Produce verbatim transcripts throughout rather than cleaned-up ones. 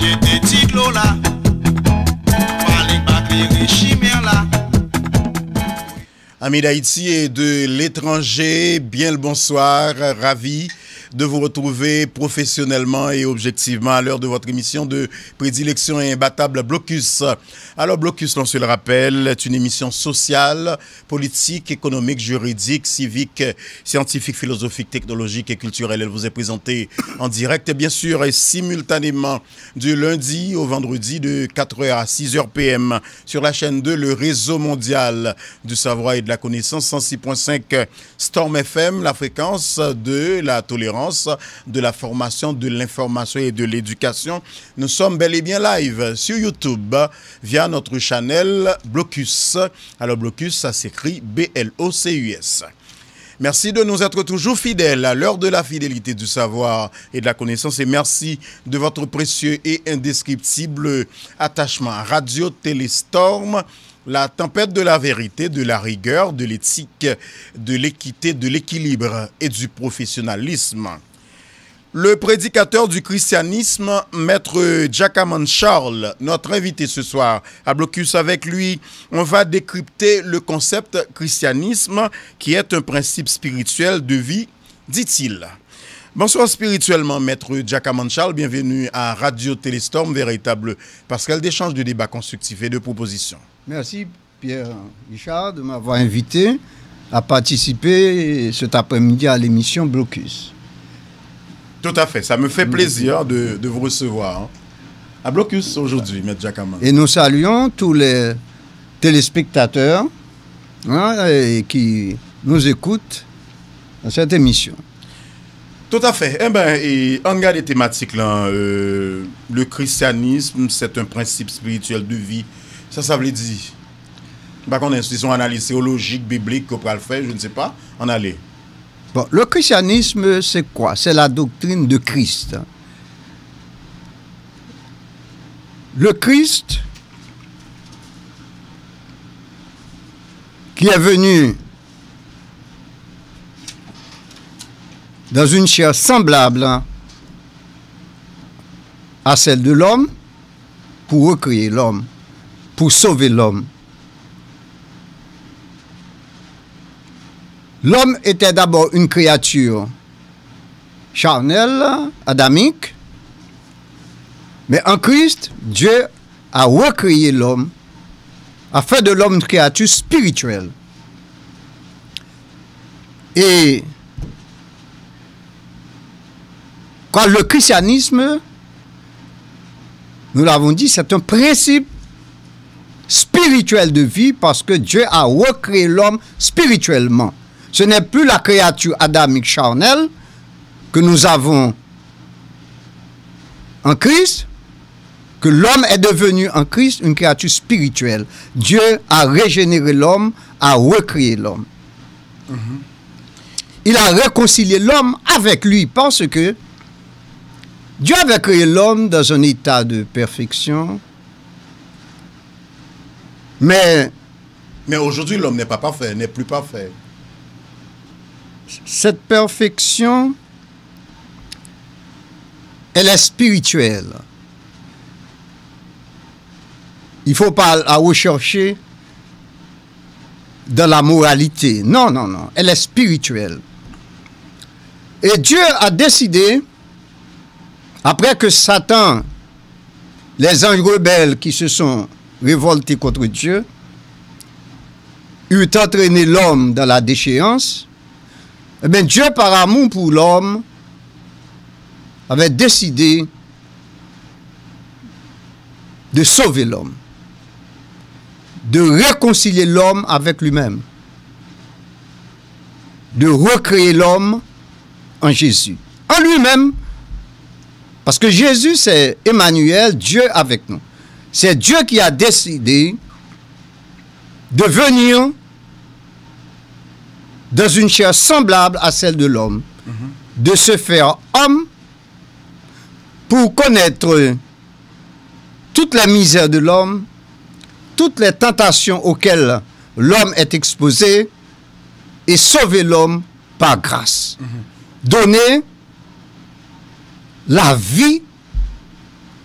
Mete ti dlo la, pale pa klere chimè la. Amis d'Haïti et de l'étranger, bien le bonsoir. Ravi de vous retrouver professionnellement et objectivement à l'heure de votre émission de prédilection et imbattable, Blocus. Alors, Blocus, on se le rappelle, est une émission sociale, politique, économique, juridique, civique, scientifique, philosophique, technologique et culturelle. Elle vous est présentée en direct, bien sûr, et simultanément du lundi au vendredi de quatre heures à six heures P M sur la chaîne deux, le réseau mondial du savoir et de la connaissance, cent six point cinq Storm F M, la fréquence de la tolérance, de la formation, de l'information et de l'éducation. Nous sommes bel et bien live sur YouTube via notre channel Blocus. Alors Blocus, ça s'écrit B L O C U S. Merci de nous être toujours fidèles à l'heure de la fidélité, du savoir et de la connaissance, et merci de votre précieux et indescriptible attachement. Radio Téléstorm, la tempête de la vérité, de la rigueur, de l'éthique, de l'équité, de l'équilibre et du professionnalisme. Le prédicateur du christianisme, Maître Jack Ammon Charles, notre invité ce soir à Blocus. Avec lui, on va décrypter le concept christianisme, qui est un principe spirituel de vie, dit-il. Bonsoir spirituellement, Maître Jack Ammon Charles. Bienvenue à Radio Téléstorm, véritable passerelle d'échange, de débat constructif et de proposition. Merci, Pierre Richard, de m'avoir invité à participer cet après-midi à l'émission Blocus. Tout à fait. Ça me fait plaisir de, de vous recevoir, hein, à Blocus aujourd'hui, Maître Jack Ammon. Et nous saluons tous les téléspectateurs, hein, et qui nous écoutent dans cette émission. Tout à fait. Enben, e, ann gade tematik lan, euh, le christianisme, c'est un principe spirituel de vie. Sa sa vle di? M pa konnen si se yon analiz teyolojik, biblik ke w pral fè, je ne sais pas. Ann ale. Bon, le christianisme, c'est quoi? C'est la doctrine de Christ. Le Christ qui est venu dans une chair semblable à celle de l'homme pour recréer l'homme, pour sauver l'homme. L'homme était d'abord une créature charnelle, adamique, mais en Christ, Dieu a recréé l'homme, a fait de l'homme une créature spirituelle. Et quand le christianisme, nous l'avons dit, c'est un principe spirituel de vie parce que Dieu a recréé l'homme spirituellement. Ce n'est plus la créature adamique charnelle que nous avons en Christ, que l'homme est devenu en Christ une créature spirituelle. Dieu a régénéré l'homme, a recréé l'homme. Il a réconcilié l'homme avec lui parce que Dieu avait créé l'homme dans un état de perfection, mais Mais aujourd'hui, l'homme n'est pas parfait, n'est plus parfait. Cette perfection, elle est spirituelle. Il faut pas la rechercher dans la moralité. Non, non, non. Elle est spirituelle. Et Dieu a décidé, après que Satan, les anges rebelles qui se sont révoltés contre Dieu, eurent entraîné l'homme dans la déchéance, eh bien, Dieu, par amour pour l'homme, avait décidé de sauver l'homme, de réconcilier l'homme avec lui-même, de recréer l'homme en Jésus. En lui-même, parce que Jésus, c'est Emmanuel, Dieu avec nous. C'est Dieu qui a décidé de venir dans une chair semblable à celle de l'homme, de se faire homme pour connaître toutes les misères de l'homme, toutes les tentations auxquelles l'homme est exposé, et sauver l'homme par grâce. Donner la vie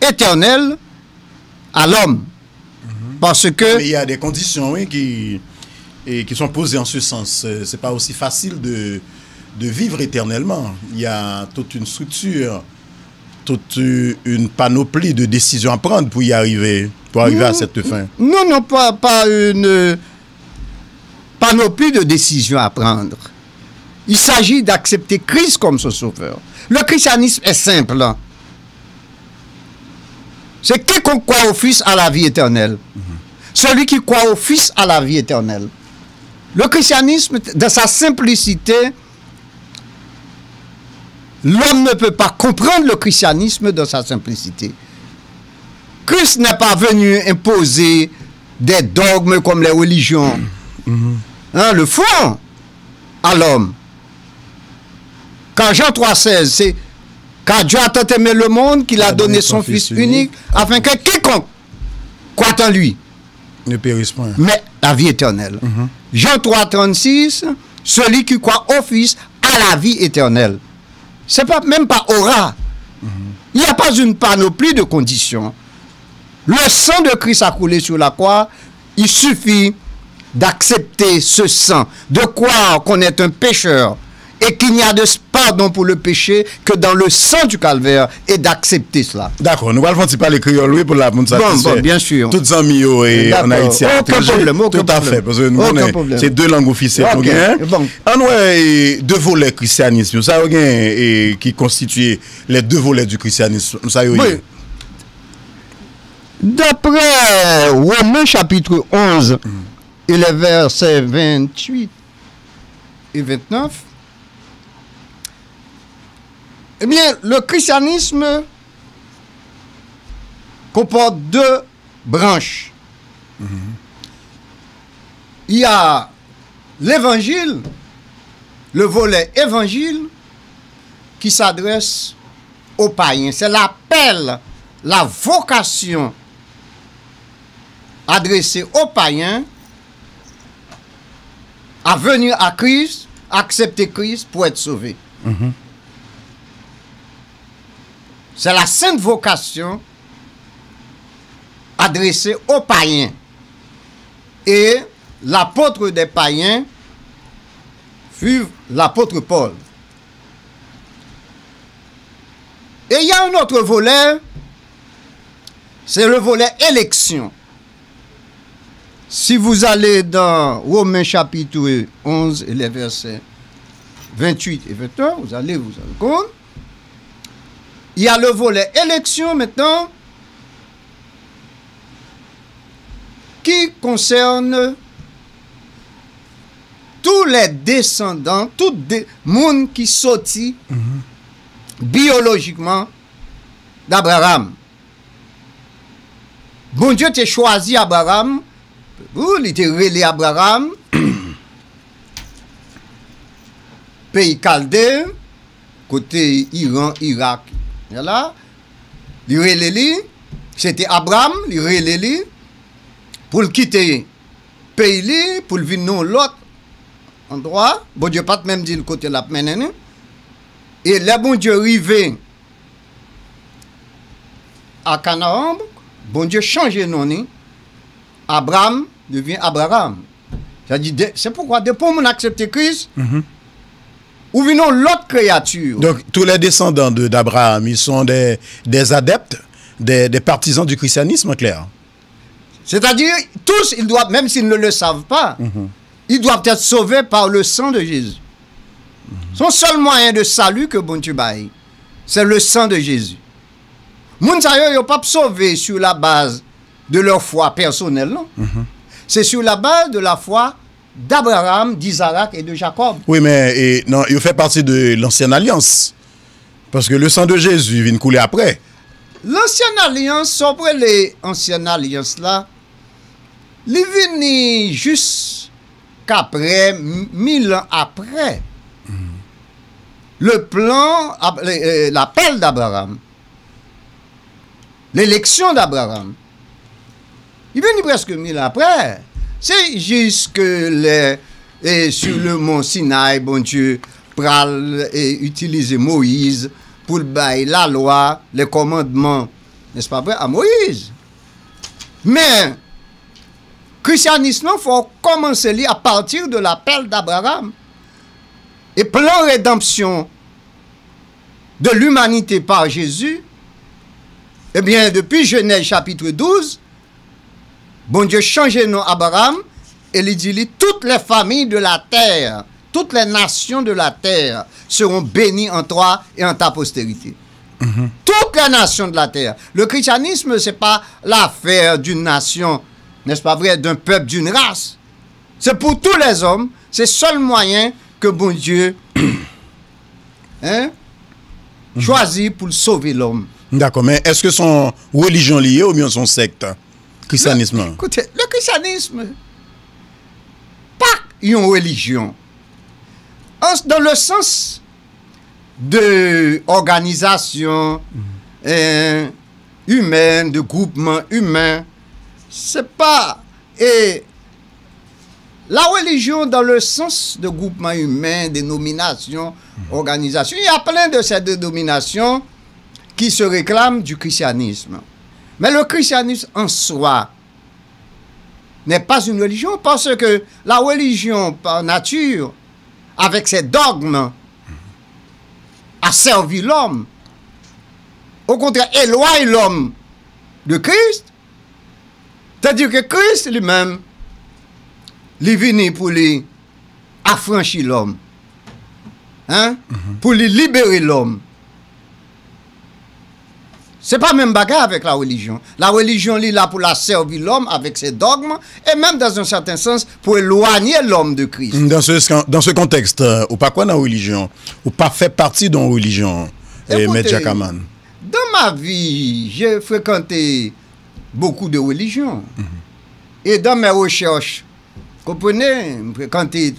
éternelle à l'homme. Parce que... Mais il y a des conditions, oui, qui, et qui sont posées en ce sens. Euh, C'est pas aussi facile de, de vivre éternellement. Il y a toute une structure, toute une panoplie de décisions à prendre pour y arriver, pour arriver à cette fin. Non, non, pas, pas une panoplie de décisions à prendre. Il s'agit d'accepter Christ comme son sauveur. Le christianisme est simple. C'est quiconque croit au Fils a la vie éternelle. Celui qui croit au Fils a la vie éternelle. Le christianisme, dans sa simplicité, l'homme ne peut pas comprendre le christianisme dans sa simplicité. Christ n'est pas venu imposer des dogmes comme les religions hein, le font à l'homme. Car Jean trois seize, c'est: Car Dieu a tant aimé le monde qu'il a donné son Fils unique, afin que quiconque croit en lui Ne périsse point. Mais la vie éternelle. Jean trois trente-six, celui qui croit au Fils a la vie éternelle. C'est pas même pas aura. Il n'y a pas une panoplie de conditions. Le sang de Christ a coulé sur la croix. Il suffit d'accepter ce sang, de croire qu'on est un pécheur et qu'il n'y a de pardon pour le péché que dans le sang du calvaire et d'accepter cela. Dakò, nou pral fè yon ti pale kreyòl wi pou la moun satisfè. Bon, bon, bien sûr. Tout zanmi yo e an Ayiti, Aucun problème, aucun problème. Tout à fait, paske nou konnen se de lang ofisyèl nou genyen. Ann wè de volè kristyanis yo, sa yo genyen e ki konstitye les deux volets du christianisme, sa yo ye. D'après Romains chapitre onze et les versets vingt-huit et vingt-neuf, eh bien, le christianisme comporte deux branches. Il y a l'évangile, le volet évangile, qui s'adresse aux païens. C'est l'appel, la vocation adressée aux païens à venir à Christ, accepter Christ pour être sauvé. C'est la sainte vocation adressée aux païens. Et l'apôtre des païens fut l'apôtre Paul. Et il y a un autre volet, c'est le volet élection. Si vous allez dans Romains chapitre onze et les versets vingt-huit et vingt-neuf, vous allez vous rendre compte, il y a le volet élection maintenant qui concerne tous les descendants, tout de, moun ki soti biyolojikman d'Abraham. Bondye te chwazi Abraham, ou, li te rele Abraham, peyi Kalde, kote Iran, Irak, la, li rele li, se te Abram, li rele li, pou l kite peyi li, pou l vin nan yon lòt andwa. Bondye pa t menm di l kote l ap mennen li. E lè Bondye rive a Kanaan, Bondye chanje non li. Abram devyen Abraham. Sa di, de- c'est pourquoi depi yon moun aksepte Kris, ou vin yon lòt kreyati. Donc, tous les descendants de- d'Abraham, ils sont des, des adeptes, des, des partisans du christianisme, en clair. C'est-à-dire, tous, ils doivent, même s'ils ne le savent pas, ils doivent être sauvés par le sang de Jésus. C'est un seul moyen de salut que Bondye bay. C'est le sang de Jésus. Moun sa yo, yo p ap sove sur la base de leur foi personnelle, non. C'est sur la base de la foi d'Abraham, d'Isaac et de Jacob. Wi, men e, non, yo fè pati de l'ancienne alliance. Paske le sang de Jésus vin koule apre. L'ancienne alliance, sa w rele ancienne alliance la, li vini jiskaprè, m- mil an apre. Le plan, ap- le- euh, l'appel d'Abraham, l'élection d'Abraham. Li vini prèske mil an apre. Se jiske lè, e, sur le mont Sinaï, Bondye pral e, itilize Moyiz pou l bay lalwa, les commandements, n'est-ce pas vrai, à Moïse. Men, krisyanis lan, fò w kòmanse li à partir de l'appel d'Abraham. E plan redanpsyon de l'humanité par Jésus, ebyen, depi Jenèz chapit douz, Bondye chanje non Abraham e li di li, toutes les familles de la terre, toutes les nations de la terre seront bénies en toi et en ta postérité. Toutes les nations de la terre. Le christianisme, c'est pas l'affaire d'une nation, n'est-ce pas vrai, d'un peuple, d'une race. C'est pour tous les hommes, c'est seul moyen que Bondye hein, chwazi pou l sove lòm. Dakò, men èske se yon relijyon li ye oubyen se yon sèkt? Krisyanis lan. Koute, le christianisme, pa yon relijyon. An, dans le sens de òganizasyon, eh, imèn, de groupman imen, se pa, e la religion dans le sens de groupement humain, dénomination, organisation. Il y a plein de ces dénominations qui se réclament du christianisme. Mais le christianisme en soi n'est pas une religion parce que la religion, par nature, avec ses dogmes, asservit l'homme. Au contraire, éloigne l'homme de Christ. Tandis que Christ lui-même, li vini pou li afranchi lòm. Hein? Pou li libere lòm. Se pa menm bagay avèk la religion. La religion, li la pou l asèvi lòm avèk ses dogmes, et même dans un certain sens, pou elwanye lòm de Christ. Dans ce, dans ce contexte, euh, ou pa kwè nan relijyon, ou pa fè pati de yon relijyon, eh, Mèt Écoutez, Jakaman. Dans ma vie, j'ai fréquenté beaucoup de religions. Et dans mes recherches, konprann, m frekante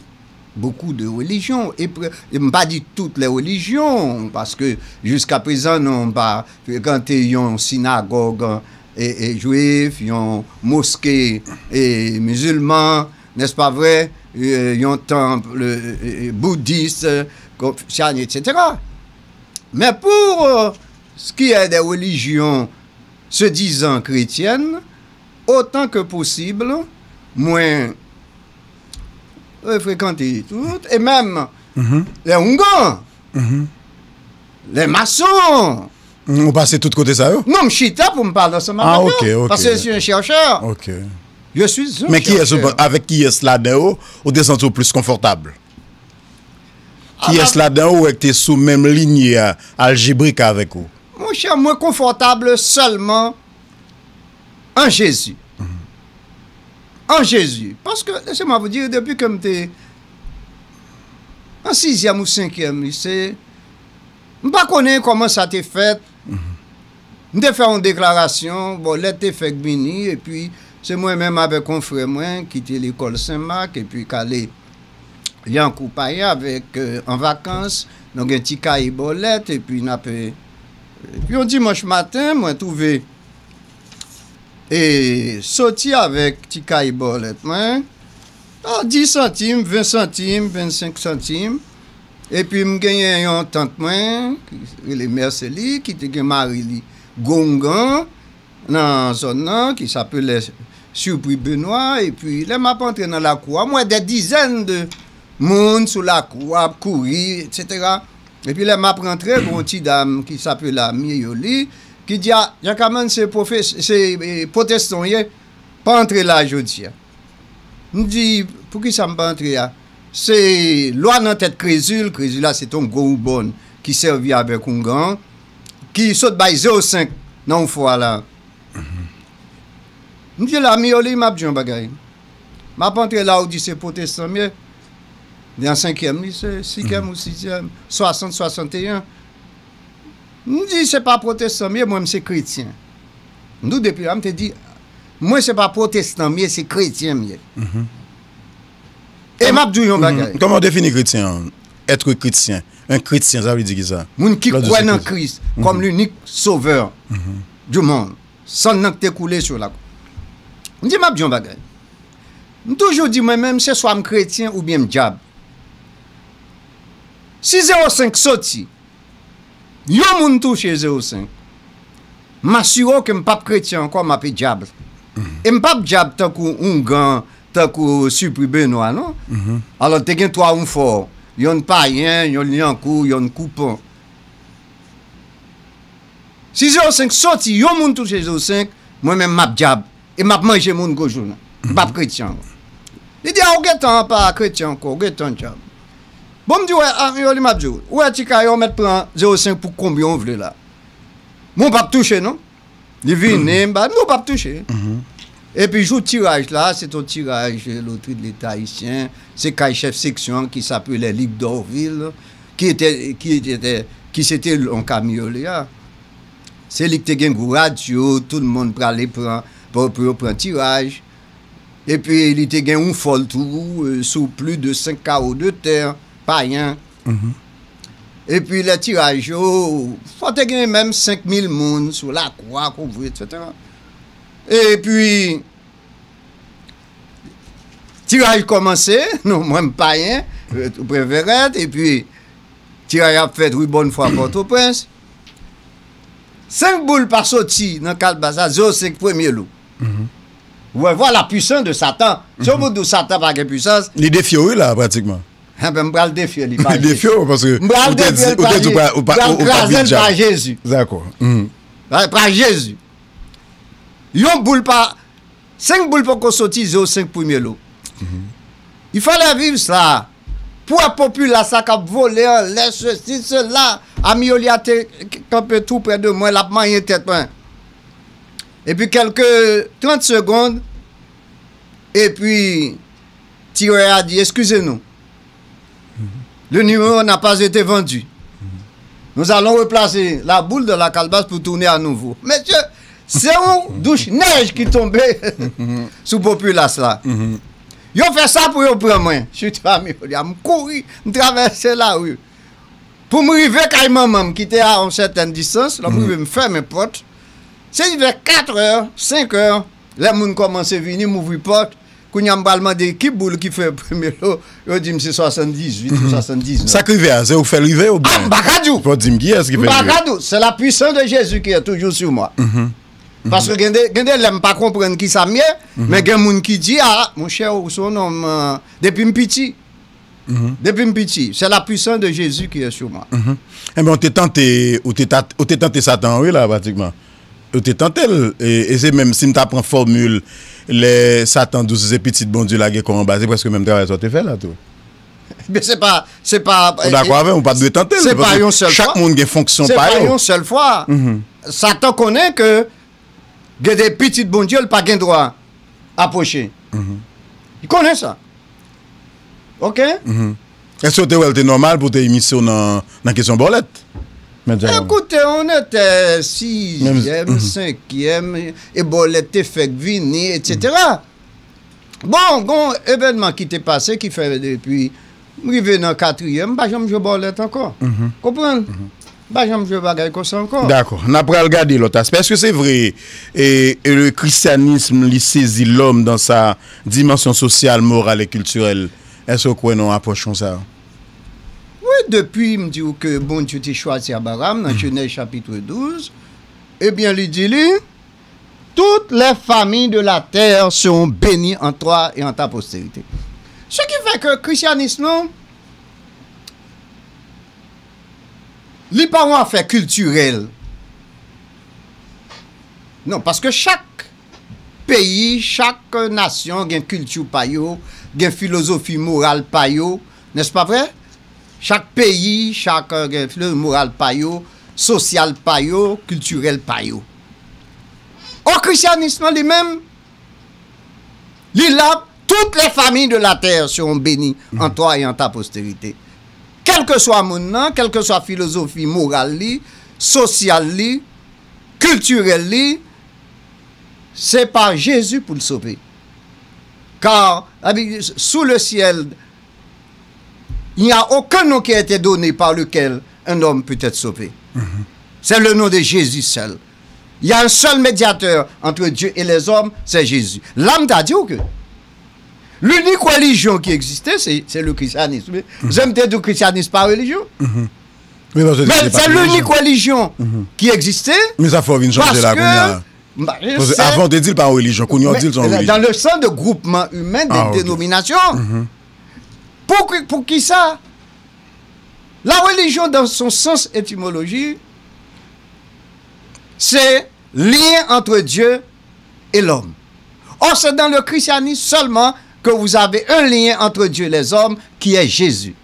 beaucoup de religions, e pre- e m pa di toutes les religions, paske jiska prezan non, m pa frekante yon sinagòg e, e jwif, yon moske e mizilman, n'est-ce pas vrai, e, yon tanp e, e, boudis, konfisyanis, et cetera. Mais pour euh, ce qui est des religions se disant chrétiennes, autant que possible, mwen refrekante tout, e menm les Houngan, les maçons. Ou pase tout kote sa yo? Non, m chita pou m pale ansanm avèk yo, paske je suis un chercheur. Ok. Je suis un chercheur. Men kiyès ou, avèk kiyès ladan yo ou te santi w plis konfòtab? Kiyès ladan yo ou wè ki te sou menm linye aljebrik avèk ou? Monchè, mwen konfòtab sèlman en Jésus. En Jésus. Parce que, laissez-moi vous dire, depuis que m te an sizyèm ou senkyèm lise, m pa konnen kòman sa te fèt. M te fè yon deklarasyon, bon, lèt te fèk vini, epi se mwen menm avèk yon frè mwen ki te lekòl Sen Mak, epi k ale Yankou Payen avèk, euh, an vakans, nou gen ti kaye bòlèt, epi n ap, euh, epi yon dimanch maten, mwen twouve e soti avèk ti kaye bòlèt mwen, a dis santim, ven santim, vennsenk santim, epi m genyen yon tant mwen, ki rele Mèseli, ki te gen mari li gwo oungan, nan zòn nan, ki sapele Surpris Benoît, epi lè m ap antre nan lakou a, m wè des dizaines de moun sou lakou a ap kouri, et cetera. Epi lè m ap rantre, gon ti dam ki sapele Mieyoli, ki di, a, Jakaman se pwofes- se, e, pwotestan w ye, pa antre la jodi a. M di, poukisa m pa antre a? Se lwa nan tèt Krezil, Krezil la se te yon gwo woubòn ki sèvi avèk oungan, ki sot bay zewo senk nan yon fwa la. M di la, Mieyoli, m ap di yon bagay. M ap antre la, ou di se pwotestan m ye. Li an senkyèm lise, sizyèm ou sizyèm, swasant, swasanteyen. M di, se pa pwotestan m ye, mwen, m se kretyen. M di w depi la, m te di, mwen, se pa pwotestan m ye, se kretyen m ye. E m ap di w yon bagay. Kòman w defini kretyen an? Être chrétien. Un chrétien, sa vle di ki sa? Moun ki kwè nan Kris comme l'unique sauveur du monde. San nan ki te koule sou lakou. M di, m ap di yon bagay. M toujou di mwen menm, se swa m kretyen oubyen m dyab. Si zewo senk soti, yon moun touche zewo senk, m asire w ke m p ap kretyen ankò, m ap dyab. E m p ap dyab tankou oungan, tankou Sipri Benwa, non. Alò, te gen twa Onfò, yonn Payen, yonn Lyankou, yonn Koupan. Si zewo senk soti, yon moun touche zewo senk, mwen menm m ap dyab. E m ap manje moun gwo jounen. M p ap kretyen ankò. Li di, a, ou gentan pa kretyen ankò, ou gentan dyab. Bon, m di, wè, a, yo, li m ap di w, ou wè ti kay yo mèt pran zewo senk pou konbyen w vle la. Mwen, w p ap touche, non. Li vini, m ba, m di, w p ap touche. Epi jou tiraj la, se t on tiraj Lotri de Leta Ayisyen, se kay chèf seksyon ki se apele Lig Dorvil, ki ete, ki ete, ki se te yon kamyoli a. Se li ki te gen gwo radyo, tout moun prale pran, pou, pou yo pran tiraj. Epi li te gen yon fòl tou, euh, sou plis de senk kawo de tè, Payen. Epi lè tiraj yo, fò te gen menm senk mil moun sou lakou a, kouvri, etsetera. Epi, tiraj kòmanse, non, mwen m Payen, euh, tou pre Vèrèt, epi tiraj ap fèt ri Bònfwa, Pòtoprens. Senk boul pa soti nan kalbas la, zewo senk premye lo. Ou wè, vwala pwisan de Satan. Si w pou di w Satan pa gen pwisans, li defye w, wi, la, pratikman. Enben, m pral defye li pa Jezi. Li defye w, paske m pral defye li pa Jezi. M pral kraze l pa Jezi. Dakò. Pa, pa Jezi. Yon boul pa, senk boul poko soti, zewo senk premye lo. Il fallait vivre ça. Pou wè popilas la k ap vole anlè, sesi, sela. Amiyoli a te k-, kanpe tou prè de mwen, l ap manyen tèt mwen. Epi kèlke trant segonn, epi tirè a di, excusez-nous. Le numéro n'a pas été vendu. Nous allons replacer la boule dans la calebasse pour tourner à nouveau. Mesye, se yon douch nèj ki tonbe sou popilas la. Yo fè sa pou yo pran mwen. Chita Amiyoli a, m kouri, m travèse lari. Pou m rive kay manman m, ki te a yon sètèn distans, lè m rive, m fèmen pòt. Se vè katrè, senkè, lè moun kòmanse vini, m ouvri pòt. Kounye a, m pral mande ki boul ki fè premye lo, yo di m se swasanndizuit ou swasanndiznèf. Sa k rive a, se ou k fè l rive oubyen? Ah, m pa ka di w. Fò w di m kiyès ki fè l rive. M pa ka di w. C'est la puissance de Jésus qui est toujours sur moi. Paske gen de, gen de lè m pa konprann kisa m ye, men gen moun ki di, ah, monchè, ou se yon nonm, euh, depi m piti. Depi m piti, c'est la puissance de Jésus qui est sur moi. Enben, ou te tante, ou te ta-, ou te tante Satan an, wi, la, pratikman. Ou te tante l, e, e se menm si m ta pran fòmil, lè Satan di w si se pitit Bondye, lage kò w anba, se prèske menm travay sa w te fè la tou. Men se pa, se pa, ou dakò avè m, ou pa t dwe tante l, se pa yon sèl fwa. Chak moun gen fonksyon pa yo. Se pa yon sèl fwa. Satan konnen ke gen de pitit Bondye, l pa gen dwa apwoche. Li konnen sa. Oke? Èske w te wè l te nòmal pou w te imisye w nan, nan kesyon bòlèt? Mèt Djayal. Ekoute, on était sizyèm, senkyèm, e bòlèt te fèk vini, etsetera. Bon, gon evènman ki te pase ki fè depi m rive nan katriyèm, m pa janm jwe bòlèt ankò. Konprann? M pa janm jwe bagay konsa ankò. Dakò. N ap pral gade lòt aspè. Èske se vre, e, e le christianisme, li sezi l'homme dans sa dimension sociale, morale et culturelle? Èske w kwè nan apwòch konsa? Wi, depi m di w ke Bondye te chwazi Abraram nan Jenèz chapit douz, ebyen, li di li, toutes les familles de la terre seront bénies en toi et en ta postérité. Ce qui fait que christianisme, non, li pa yon afè kiltirèl. Non, paske chak peyi, chak nasyon gen kilti pa yo, gen filozofi moral pa yo, nèspa vre? Chak peyi, chak, euh, gen filozofi moral pa yo, sosyal pa yo, kiltirèl pa yo. Ò, krisyanis lan li menm, li la, toutes les familles de la terre seront bénies en toi et en ta postérité. Kèlkeswa moun nan, kèlkeswa filozofi moral li, sosyal li, kiltirèl li, se pa Jezi pou l sove. Car, la Bible dit, sous le ciel, il n'y a aucun nom qui a été donné par lequel un homme peut être sauvé. C'est le nom de Jésus seul. Il y a un seul médiateur entre Dieu et les hommes, c'est Jésus. La m ta di w ke l'unique religion qui existait, c'est, c'est le christianisme. Jan m te di w, krisyanis pa relijyon. Men paske se pa religion. Mais c'est l'unique religion qui existait. Men sa fè w vin chanje la kounye a. Paske, ba, Paske se avan w te di l pa yon religion, kounye a w di l se yon religion. Dans le sens de groupement humain, de dénomination. Pou ki, pou ki sa? La religion, dans son sens étymologique, c'est lien entre Dieu et l'homme. Or, c'est dans le christianisme seulement que vous avez un lien entre Dieu et les hommes, qui est Jésus.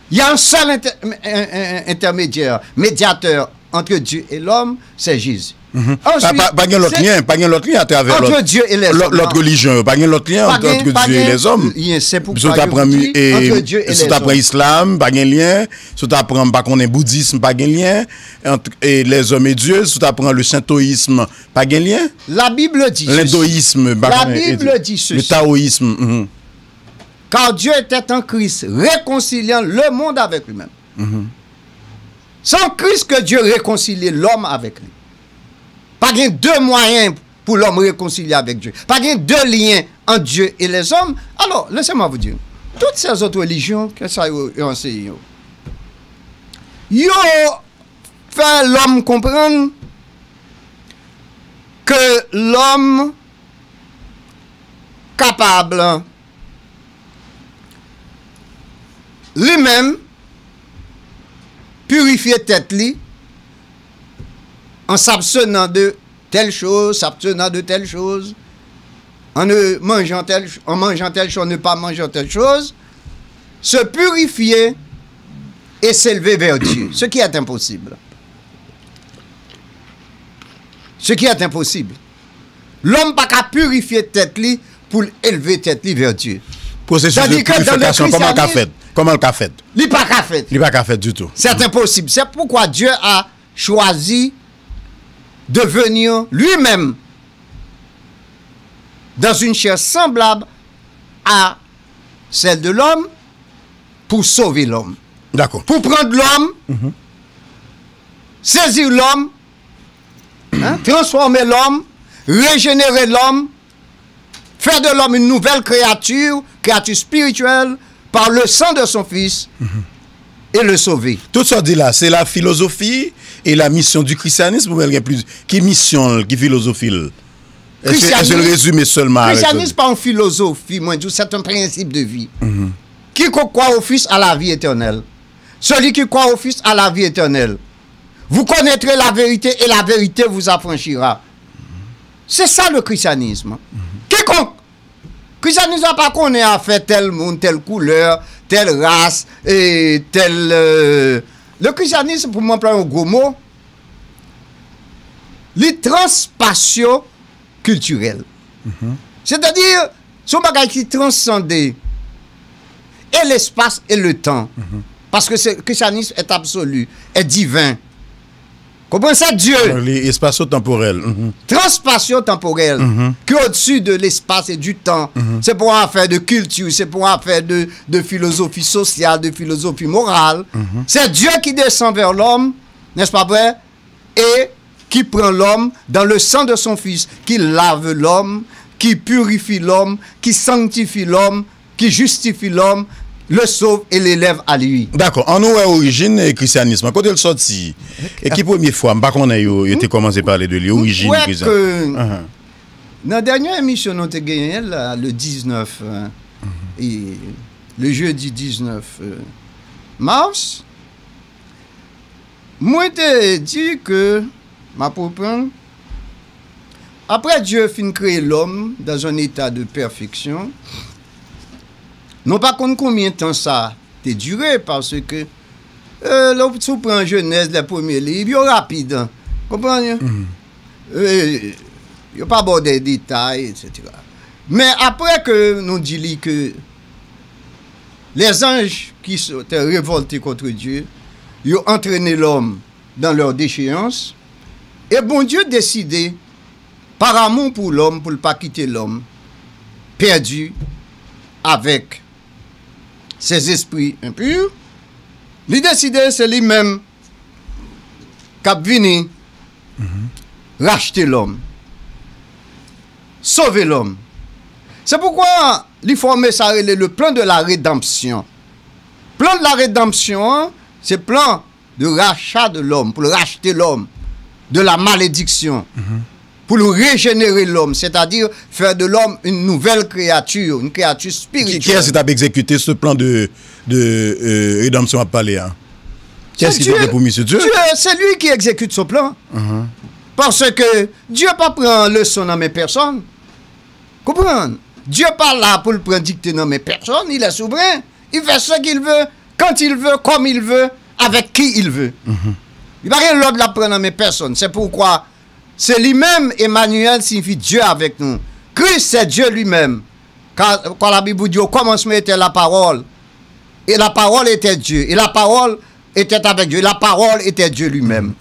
Il y a un seul inter- un- un- un intermédiaire, médiateur entre Dieu et l'homme, c'est Jésus. Ensuite, pa, pa gen lòt lyen, pa gen lòt lyen atravè lòt, entre Dieu et les hommes, lòt religion yo, pa gen lòt lyen entre Dieu et les hommes. Si w ta pran, si w ta pran islam, pa gen lyen. Si w ta pran, m pa konnen, boudism, pa gen lyen entre, e, les hommes et Dieu. Si w ta pran le shintoisme, pa gen lyen. La Bible dit ceci. L'hindouisme, pa konnen, le taoïsme. Car Dieu était en Christ, réconciliant le monde avec lui-même. C'est en Christ que Dieu réconcilie l'homme avec lui. Pa gen de mwayen pou lòm rekonsilye avèk Dye. Pa gen de lyen ant Dye e lèzòm. Alò, laissez-moi vous dire, toutes ces autres religions, ke sa yo, yo anseye yo, yo fè lòm konprann ke lòm kapab li menm pirifye tèt li en s'abstenant de telle chose, s'abstenant de telle chose, en ne mangeant telle, en mangeant telle chose, ne pas mangeant telle chose, se purifier et s'élever vers Dieu, ce qui est impossible. Ce qui est impossible. Lòm pa ka pirifye tèt li pou l elve tèt li vè Dye. Pwosesis de pirifikasyon, kòman l ka fèt? Kòman l ka fèt? Li pa ka fèt. Li pa ka fèt ditou. C'est impossible. C'est pourquoi Dieu a choisi de venir lui-même dans une chair semblable à celle de l'homme pour sauver l'homme. Dakò. Pour prendre l'homme, saisir l'homme, hein, transformer l'homme, régénérer l'homme, faire de l'homme une nouvelle créature, créature spirituelle, par le sang de son Fils, et le sauver. Tout sa w di la, se la filozofi e la misyon di krisyanis, oubyen l gen plis? Ki misyon l, ki filozofi l? Èske, èske l rezime sèlman avèk sa? Christianisme pa yon filozofi, mwen di w, c'est un principe de vie. Quiconque croit au Fils a la vie éternelle. Celui qui croit au Fils a la vie éternelle. Vous connaîtrez la vérité et la vérité vous affranchira. C'est ça le christianisme. Quiconque. Christianisme pa konnen afè tèl moun, tèl koulè, tèl ras, e tèl, euh, le christianisme, pou mwen, anplwaye yon gwo mo, li transpasyo kiltirèl. Sètadi, se yon bagay ki transande e lespas e letan. Paske se, christianisme est absolu, est divin. Konprann sa, Dye. Li espasyo-tanporèl. Transpasyo-tanporèl, qui est au-dessus de l'espace et du temps. C'est pas une affaire de culture, c'est pas une affaire de, de philosophie sociale, de philosophie morale. C'est Dieu qui descend vers l'homme, n'est-ce pas vrai? Et qui prend l'homme dans le sang de son Fils, qui lave l'homme, qui purifie l'homme, qui sanctifie l'homme, qui justifie l'homme, le sauve et l'élève à lui. Dakò, ann nou wè orijin, e, krisyanis lan. Kote l sòti? E ki premye fwa, m pa konnen yo, yo te kòmanse pale de li, orijin krisyanis. Nan dènye emisyon nou te genyen la, le diznèf, e, le jeudi diznèf, e, mas, mwen te di ke, m ap reprann, apre Dye fin kreye lòm dans un état de perfection, nou pa konn konbyen tan sa te dire, paske, e, lè w, si w pran Jenèz, lè premye liv, yo rapid, konprann? E, yo pa ba w de detay, etsetera. Men apre ke nou di li ke les anges qui se, étaient révoltés contre Dieu, yo antrene lòm dans leur déchéance, e Bondye deside, par amour pour l'homme, pou l pa kite lòm pèdi avèk ces esprits impurs, li deside se li menm k ap vini rachte lòm, sove lòm. Se poukwa li fòme sa rele le plan de la rédemption. Plan de la rédemption an, se plan le rachat de l'homme, pou l rachte lòm de la malédiction, pou l rejenere lòm, c'est-à-dire faire de l'homme une nouvelle créature, une créature spirituelle. Qui est-ce qui t'a exécuté ce plan de, de euh, rédemption à parler, hein? Qui est-ce qui était pour monsieur Dieu? Dieu, c'est lui qui exécute ce plan. Parce que Dieu pa pran leson nan men pèsonn. Konprann? Dieu pa la pou l pran dikte nan men pèsonn, il est souverain. Il fait ce qu'il veut, quand il veut, comme il veut, avec qui il veut. Li pa gen lòd l ap pran nan men pèsonn. C'est pourquoi c'est lui-même, Emmanuel signifie Dieu avec nous. Christ, c'est Dieu lui-même. Car, quand la Bible vous dit, au commencement était la parole, et la parole était Dieu, et la parole était avec Dieu, et la parole était Dieu lui-même.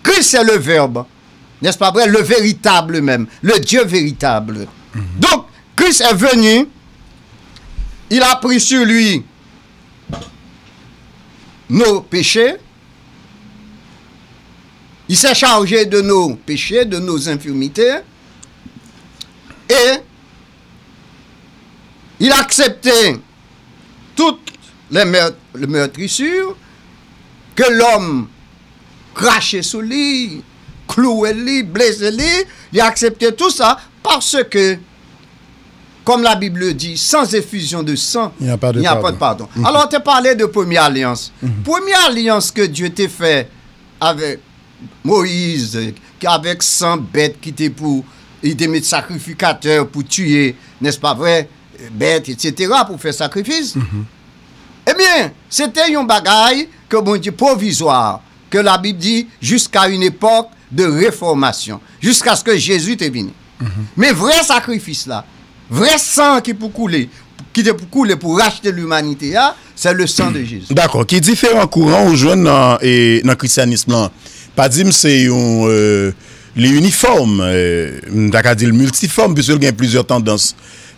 Christ, c'est le Verbe, n'est-ce pas vrai? Le véritable même, le Dieu véritable. Donc, Christ est venu, il a pris sur lui nos péchés, il s'est chargé de nos péchés, de nos infirmités, et il a accepté toutes les meurtrissures que l'homme craché sous lui, cloué lui, blessé lui, il a accepté tout ça parce que, comme la Bible le dit, sans effusion de sang, il n'y a pas de pardon. Alors, on te parlait de première alliance. Première alliance que Dieu te fait avec Moïse, ki avèk san bèt ki te pou, li te met sakrifikatè pou tiye, n'est-ce pas vrai, bèt, et cetera, pou fè sakrifis. Ebyen, se te yon bagay ke Bondye pwovizwa, ke Labib di, jusqu'à une époque de réformation, jiskaske Jezi te vini. Men vrè sakrifis la, vrè san ki pou koule, ki te pou koule pou rachte limanite a, c'est le sang de Jésus. Dakò. Ki diferan kouran ou jwenn nan, e, nan kristyanis lan? Pa di m se yon, e, li inifòm, e, m ta ka di l miltifòm, piske l gen plizyè tandans,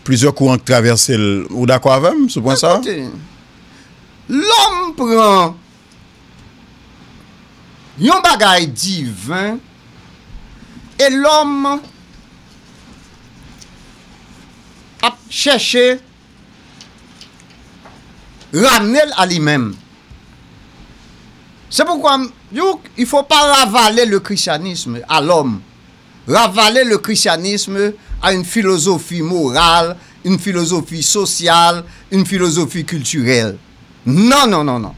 plizyè kouran k travèse l. Ou dakò avè m sou pwen sa a? Lòm pran yon bagay diven e lòm ap chèche ramne l a li menm. C'est pourquoi m di w, il faut pas ravaler le christianisme à l'homme. Ravaler le christianisme à une philosophie morale, une philosophie sociale, une philosophie culturelle. Non, non, non, non.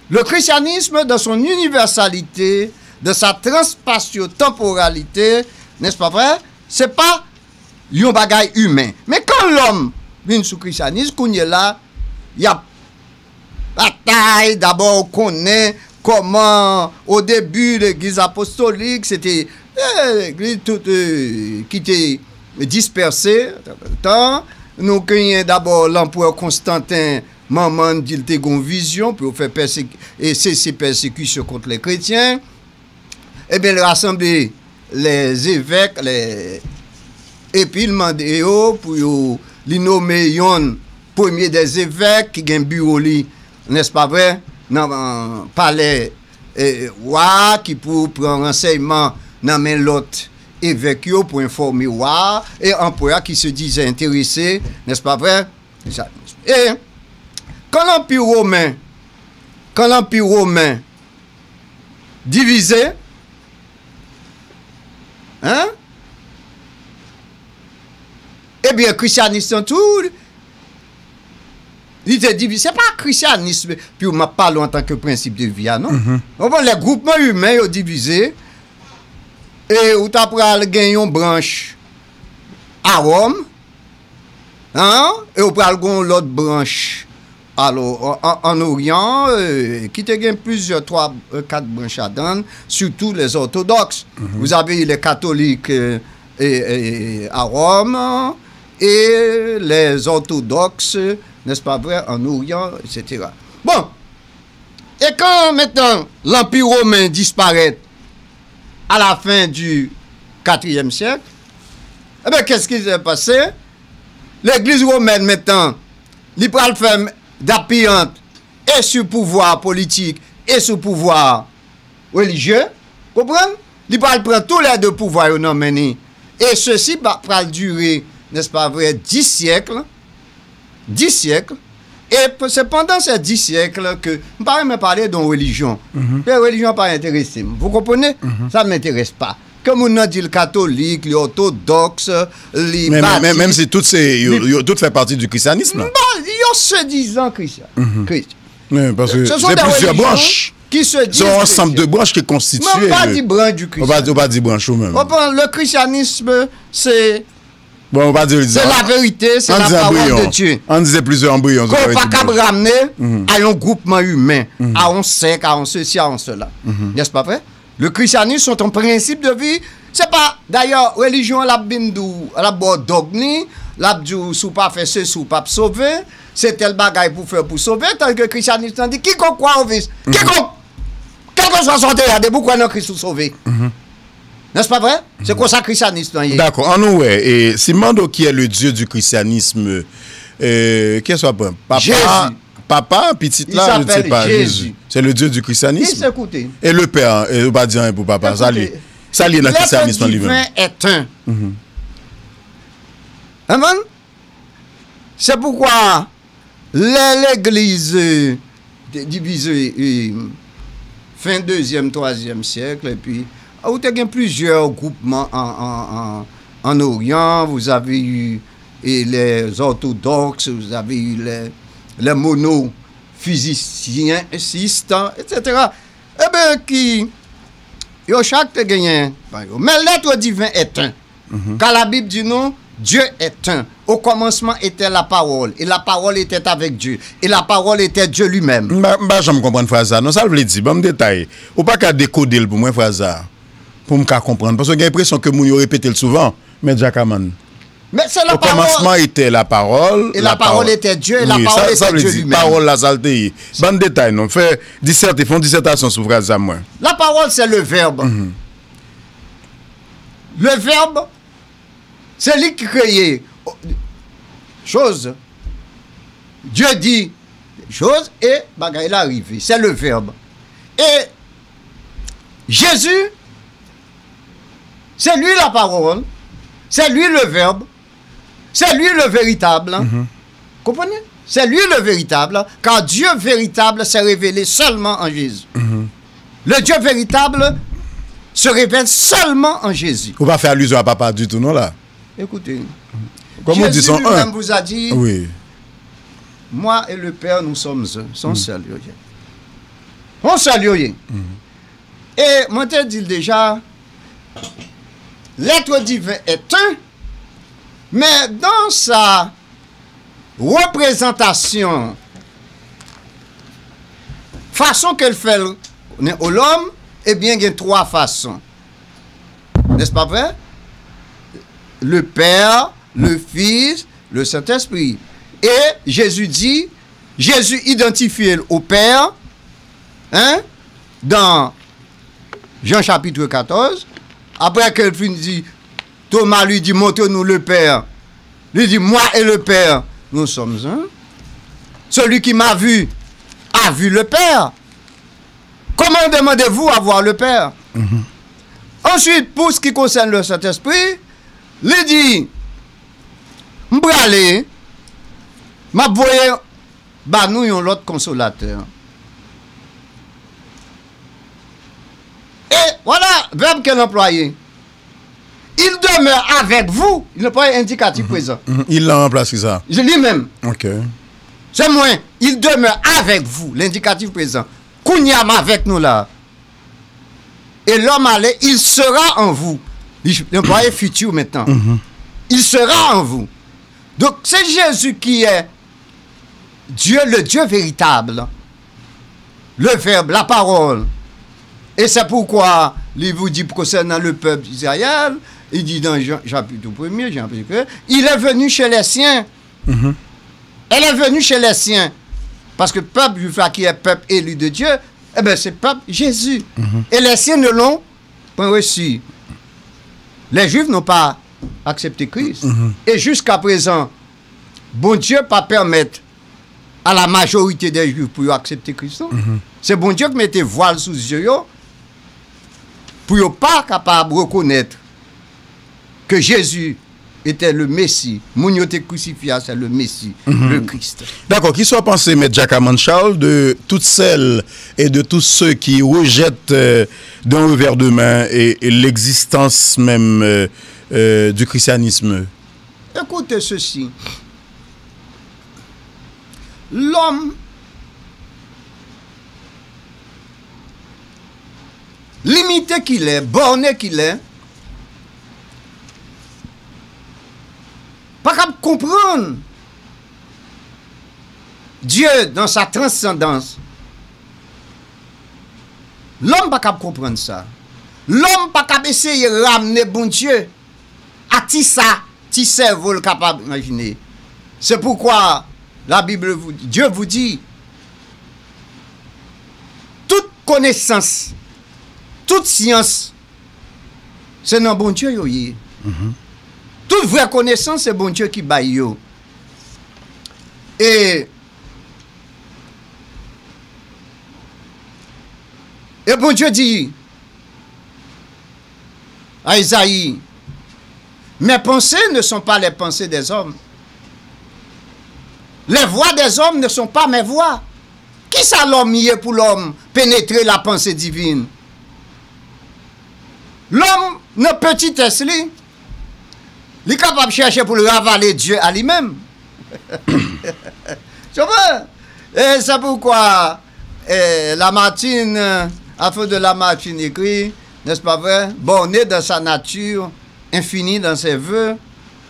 Le christianisme, dans son universalité, dans sa transpassio-temporalité, n'est-ce pas vrai? Se pa yon bagay imen. Men kan lòm vin sou kristyanis, kounye la, y ap batay, dabò ou konnen kòman, o debi, legliz apostolik, se te, e, legliz tout, e, ki te dispèse, tan, nou genyen dabò lanperè Konstanten, manman n di l te gon vizyon pou yo fè pèsek-, e sese pèsekisyon kont lè kretyen. Ebyen, l rasanble lèzevèk, lè, epi l mande yo pou yo, li nome yonn premye dèzevèk ki gen biwo li, n'est-ce pas vrai, nan, euh, palè, euh, wa a, ki pou pran ransèyman nan men lòt evèk yo pou enfòme wa a, e anperè a ki se dizè enterese, n'est-ce pas vrai? Sa, e kan Lanpi Women, kan Lanpi Women divize, en? Ebyen, kristyanis lan tou, li te divize. Se pa kristyanis, pi m ap pale w antanke prensip de vi a, non? Ou konprann, lè gwoupman imen yo divize, e ou ta pral gen yon branch a Wòm, en? E ou pral gen yon lòt branch, alò, an, an, an Oryan, e, ki te gen plizyè, twa, e, kat branch ladan l, sitou les orthodoxes. Vous avez les catholiques, e, e, e, à Rome, et les orthodoxes, n'est-ce pas vrai, en Orient, et cetera. Bon, e kan mentnan Lanpi Women disparèt à la fin du quatrième siècle, eh bien, qu'est-ce qui s'est passé? Legliz womèn mentnan, li pral fè dappiyanp e sou pouvwa politik e sou pouvwa relijye, konprann? Li pral pran toulède pouvwa yo nan men li. E sesi pa, pral dire, n'est-ce pas vrai, dis syèk, dis syèk. E p- se pandan se dis syèk ke m pa renmen pale de yon relijyon. E relijyon pa enterese m. Vous comprenez? Ça m'intéresse pas. Ke moun nan di l katolik, li òtodòks, li baptis. Men, men, men, menm si tout se, yo, yo tout fè pati du christianisme. Bon, yo se dizan Christian. Christian. Wi, paske se plizyè branch. Qui se disent chrétiens. Se yon ansanm de branch ki konstitye. Mwen pa di branch du christianisme. Ou pa di, ou pa di branch ou menm. Ou konprann, le christianisme, c'est Bon, ou pa di l di sa. C'est la vérité, c'est la parole de Dieu. Ann di se plizyè anbriyon. Ke w pa kab ramne a yon gwoupman imen, a yon sèk, a yon sesi, a yon sela. N'est-ce pas vrai? Le christianisme, c'est un principe de vie. Se pa, dayè, relijyon an l ap vin di w, l ap ba w dòg li, l ap di w si w pa fè sesi, w p ap sove, se tèl bagay pou fè pou sove, tandiske christianisme nan di, quiconque croit au Fils, quiconque, kèlkeswa sa w te ye a, depi w kwè nan Kris, ou sove. N'est-ce pas vrai? Se konsa christianisme nan ye. Dakò, ann nou wè. E si m mande w qui est le Dieu du christianisme, euh, qui est-ce w ap pran? Papa, Papa, Pitit la, je ne sais pas, Jésus. C'est le Dieu du christianisme. Et le Père, e ou pa di anyen pou Papa. Sa li, sa li ye nan christianisme li menm. L'être divin est un. Amen. Se poukwa lè legliz, euh, te divize, euh, fen dezyèm, twazyèm syèk, epi ou te gen plizyè gwoupman an, an, an, an Oryan, vous avez eu, e, les orthodoxes, vous avez eu les, les monophysitistes, etcetera. Eben, ki, yo chak te genyen pa yo. Men l'être divin est un. Ka Labib di nou, Dieu est un. Au commencement était la parole, et la parole était avec Dieu, et la parole était Dieu lui-même. M pa, m pa janm konprann fraz sa. Non, sa l vle di? Ban m detay. Ou pa ka dekode l pou mwen, fraz sa? Pou m ka konprann. Paske gen enpresyon ke moun yo repete l souvan. Men Djakaman. Mais c'est la parole. Au commencement était la parole, et la parole était Dieu, et la parole était Dieu lui-même. Pawòl la, sa l te ye. Ban m detay, non. Fè disète, fè yon disètasyon sou fraz sa, mwen. La parole, c'est le verbe. Le verbe, c'est lui qui crée chose. Dieu dit chose et bagay la rive. C'est le verbe. Et Jésus, c'est lui la parole, c'est lui le verbe, c'est lui le véritable. Comprenez? C'est lui le véritable, car Dieu véritable s'est révélé seulement en Jésus. Le Dieu véritable se révèle seulement en Jésus. Ou pa fè alizyon a Papa ditou, non, la? Écoutez, Jésus lui-même vous a dit, Moi et le Père, nous sommes un. Se yon sèl yo ye. Se yon sèl yo ye. E mwen te di l deja, l'être divin est un, men dans sa reprezantasyon, fason ke l fè l konnen o lòm, ebyen, gen twa fason. N'est-ce pas vrai? Le Père, le Fils, le Saint-Esprit. Et Jésus dit, Jésus identifie au Père, hein, dans Jean chapitre quatorze, après qu'il finit dit, Thomas lui dit, Montre-nous le Père. Li di, Moi et le Père, nous sommes un. Celui qui m'a vu a vu le Père. Comment demandez-vous à voir le Père? Ensuite, pour ce qui concerne le Saint-Esprit, li di, M prale, m ap voye ba nou yon lòt konsolatè. E vwala vèb ke l anplwaye. Il demeure avec vous. Il anplwaye endikatif prezan. Il lan ranplase ki sa? Li menm. Ok. Se mwen. Il demeure avec vous. Lendikatif prezan. Kounye a m avèk nou la. Et l'homme allait, il sera en vous. Li anplwaye fiti mentnan. Il sera en vous. Donc, c'est Jésus qui est Dieu, le Dieu véritable, le Verbe, la parole. Et c'est pourquoi il vous dit concernant le peuple d'Israël, il dit dans Jean, chapitre premier, Jean, il est venu chez les siens. Elle est venue chez les siens. Parce que peuple juif là, qui est peuple élu de Dieu, eh bien, c'est peuple Jésus. Et les siens ne l'ont point reçu. Les Juifs n'ont pas accepté Christ. Et jusqu'à présent, Bondye pa pèmèt a la majorite dè Jwif pou yo aksepte Kris, non. Se Bondye ki mete vwal sou zye yo pou yo pa kapab rekonèt ke Jezi était le Messie. Moun yo te krisifye a, c'est le Messie, le Christ. D'accord. Qu'est-ce que vous pensez, Maître Jacques Armand Charles, de toutes celles et de tous ceux qui rejettent euh, d'un revers de main et, et l'existence même euh, euh, du christianisme? Écoutez ceci. Lòm limite ki lè, bòne ki lè, pa kab konprann Dieu dans sa transcendance. Lòm pa kab konprann sa. Lòm pa kab eseye ramne Bondye a ti sa, ti sèvo l kapab imajine. C'est pourquoi la Bible vous, Dieu vous dit, tout konesans, tout syans, se nan Bondye yo ye. Tout vrè konesans, se Bondye ki bay yo. E, e Bondye di, a Ezayi, mes pensées ne sont pas les pensées des hommes. Les voies des hommes ne sont pas mes voies. Kisa lòm ye pou lòm penetre la pensée divine? Lòm, nan petitès li, li kapab chèche pou l ravale Dye a li menm. Ou konprann? E se poukwa eh, Lamartine, euh, Alphonse de Lamartine écrit, n'est-ce pas vrai? Borné dans sa nature, infini dans ses vœux,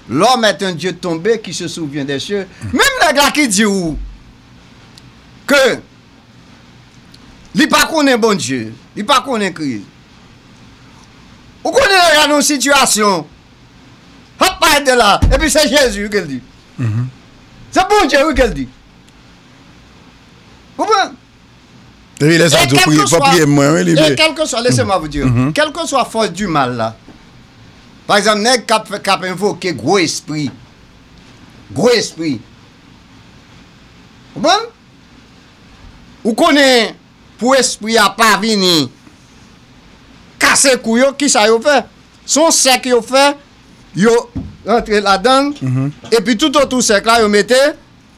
l'homme est un Dieu tombé qui se souvient des cieux. Menm nèg la ki di w ke li pa konnen Bondye, li pa konnen Kris. Ou konnen nèg la nan yon sitiyasyon, ap parèt de la, epi se Jezi wi ke l di. Se Bondye wi ke l di. Konprann? Epi lè sa di w priye, pa priye mwen, wi, li e kèlkeswa, laissez-moi vous dire, kèlkeswa fòs di mal la, pa egzanp, nèg k ap fè, k ap envoke gwo espri, gwo espri, konprann? Ou konnen, pou espri a pa vini kase kou yo, kisa yo fè? Se yon sèk yo fè, yo rantre ladan l, epi toutotou sèk la, yo mete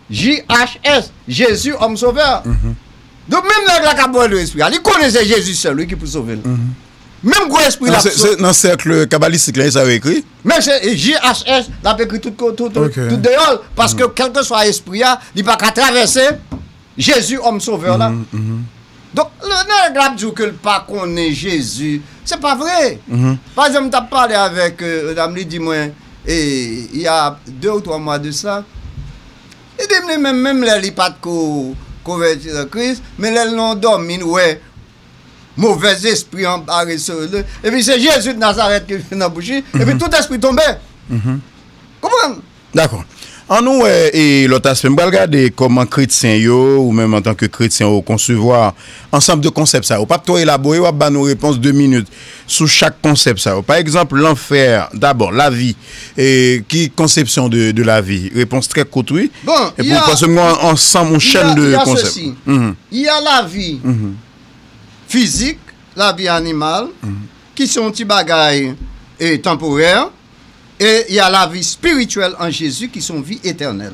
J H S, Jésus, Homme Sauveur. Donk, menm nèg la k ap voye espri a, li konnen se Jezi sèl, wi, ki pou sove l. Menm gwo espri l ap sove. Se nan sèk kabalistik la, e sa yo ekri? Men se J H S, l ap ekri tout, tout, tout, tout deyò l, paske kèlkeswa espri a, li pa ka travèse Jezi, Homme Sauveur la. Donk, lè nèg la ap di w ke l pa konnen Jezi, se pa vre. Pa egzanp, m t ap pale avèk, euh, yon dam, li di mwen, e, il y a deux ou trois mois de ça, li di m li menm, menm lè li pa t ko konvèti nan Kris, men lè l nan yon dòmi, l wè movèz espri anbare sou li, epi se Jezi de Nazarèt ki vin nan bouch li, epi tout espri tonbe. Konprann? Dakò. Ann nou wè e lòt aspè. M pral gade kòman kretyen yo, ou menm antanke kretyen, ou konsevwa ansanm de konsèp sa yo. W ap twò elabore, w ap ba nou repons de minit sou chak konsèp sa yo. Pa egzanp, lanfè, dabò, lavi. E ki konsepsyon de, de lavi? Repons trè kout, wi. Bon, epi paske m gen ansanm, yon chèn de konsèp. Il y a la vie physique, la vie animale, ki se yon ti bagay e tanporè. Et il y a la vie spirituelle en Jésus qui sont vie éternelle.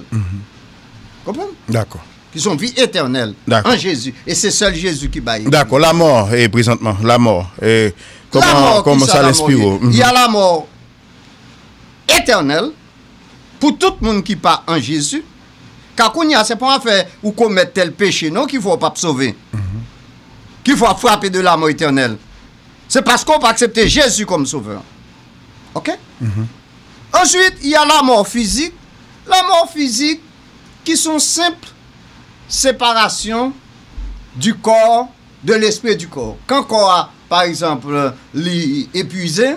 Konprann? Dakò. Qui sont vie éternelle en Jésus. E se sèl Jezi ki bay. Dakò, lamò, e prezantman, lamò. E kòman, kòman sa l enspire w? Il y a la mort éternelle pou tout moun ki pa an Jezi. Ka kounye a, se pa yon afè ou komèt tèl peche non ki fè w p ap sove. Ki fè w ap frape de la mort éternelle. Se paske w pa aksepte Jezi kòm sovè. Oke? Ensuite, il y a la mort physique. La mort physique, qui sont simples séparation du corps, de l'esprit et du corps. Kan kò a, pa egzanp, li epuize,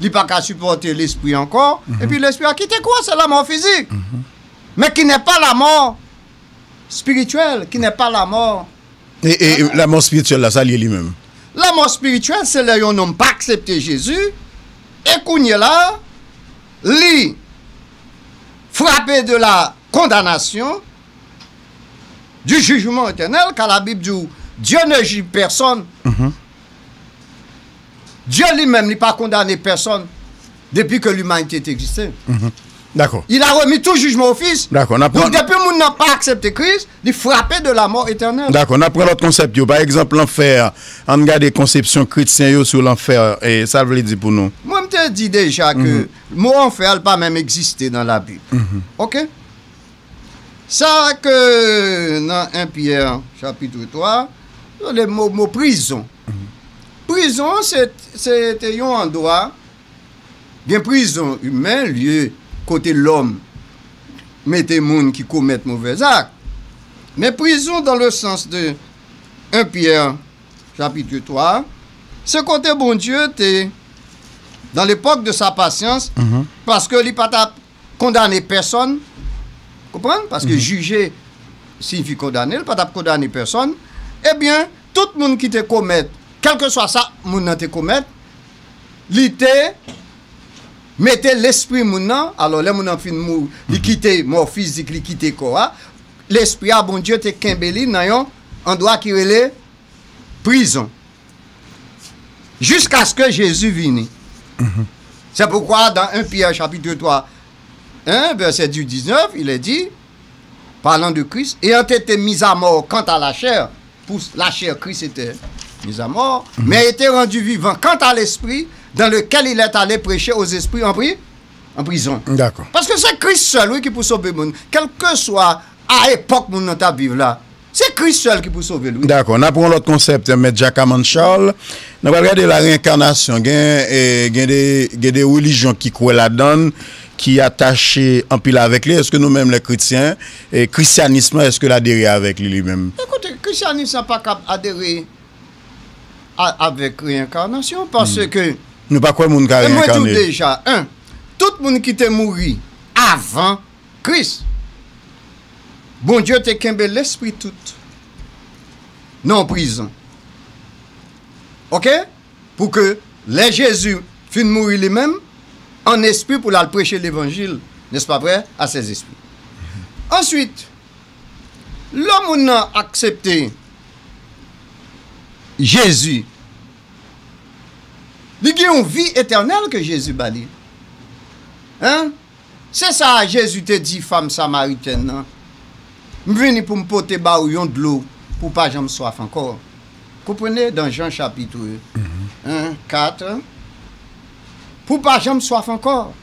li pa ka sipòte lespri ankò, epi lespri a kite kò a, se la mort physique. Mais qui n'est pas la mort spirituelle, qui n'est pas la mort E, e, e lamò espirityèl la, sa l ye li menm? Lamò espirityèl, se lè yon nonm pa aksepte Jezi, e kounye la, li frape de la condamnation du jugement éternel, car la Bible dit, Dieu ne juge personne. Dye li menm, li pa kondane pèsonn. Depuis que l'humanité est existée. Dakò. Il a remis tout jugement au Fils. Dakò. Donk, depi moun nan pa aksepte Kris, li frape de la mort éternelle. Dakò. N ap pran lòt konsèp yo. Pa egzanp, lanfè. Ann gade konsepsyon kretyen yo sou lanfè. E sa l vle di pou nou? Mwen, m te di deja ke mo anfè a, l pa menm egziste nan Labib. Oke? Sa ke nan en Pyè chapit twa, le mo, mo prizon. Prizon, se, se te yon andwa, gen prizon imen, lye kote lòm mete moun ki komèt movèzak. Men prizon, dans le sens de en Pyè chapit twa, se kote Bondye te, dans l'époque de sa patience, paske li pa t ap kondane pèsonn, konprann? Paske jije siyifi kondane, li pa t ap kondane pèsonn. Ebyen, tout moun ki te komèt, kèlkeswa sa moun nan te komèt, li te mete lespri moun nan, alò, lè moun nan fin mouri, li kite mò fizik, li kite kò a, lespri a, Bondye te kenbe li nan yon andwa ki rele prizon. Jusqu'à ce que Jésus vini. C'est pourquoi dans un Pierre chapitre trois, un, verset du dix-neuf, il est dit, parlant de Christ, ayant été mis à mort quant à la chair, pour la chair Christ était mis à mort, mais a été rendu vivant quant à l'esprit dans lequel il est allé prêcher aux esprits en pri-, en prison. Dakò. Paske se Kris sèl, wi, ki pou sove moun. Kèlkeswa a epòk moun nan t ap viv la, se Kris sèl ki pou sove l, wi. Dakò. N ap pran yon lòt konsèp, Mèt Jack Amand Charles. Nou pral gade la reyenkanasyon. Gen, eh, gen de, gen de relijyon ki kwè ladan l, ki atache anpil avèk li. Èske nou menm, lè kretyen, eh, krisyanis lan, èske l adere avèk li, li menm? Ekoute, krisyanis lan pa kab adere a, avèk reyenkanasyon, paske nou pa kwè moun ka reyenkane. Mwen di w deja, en, tout moun ki te mouri avan Kris, Bondye te kenbe lespri tout nan yon prizon. Oke? Pou ke lè Jezi fin mouri li menm, an espri pou l al preche levanjil, n'est-ce pas vrai, à ces esprits. Answit, lè moun nan aksepte Jezi, li gen yon vi etènèl ke Jezi ba li. Hein? Se sa Jezi te di fanm samaritèn nan, m vini pou m pote ba ou yon dlo pou w pa janm swaf ankò. Konprann? Dans Jean chapitre un, quatre, pou w pa janm swaf ankò.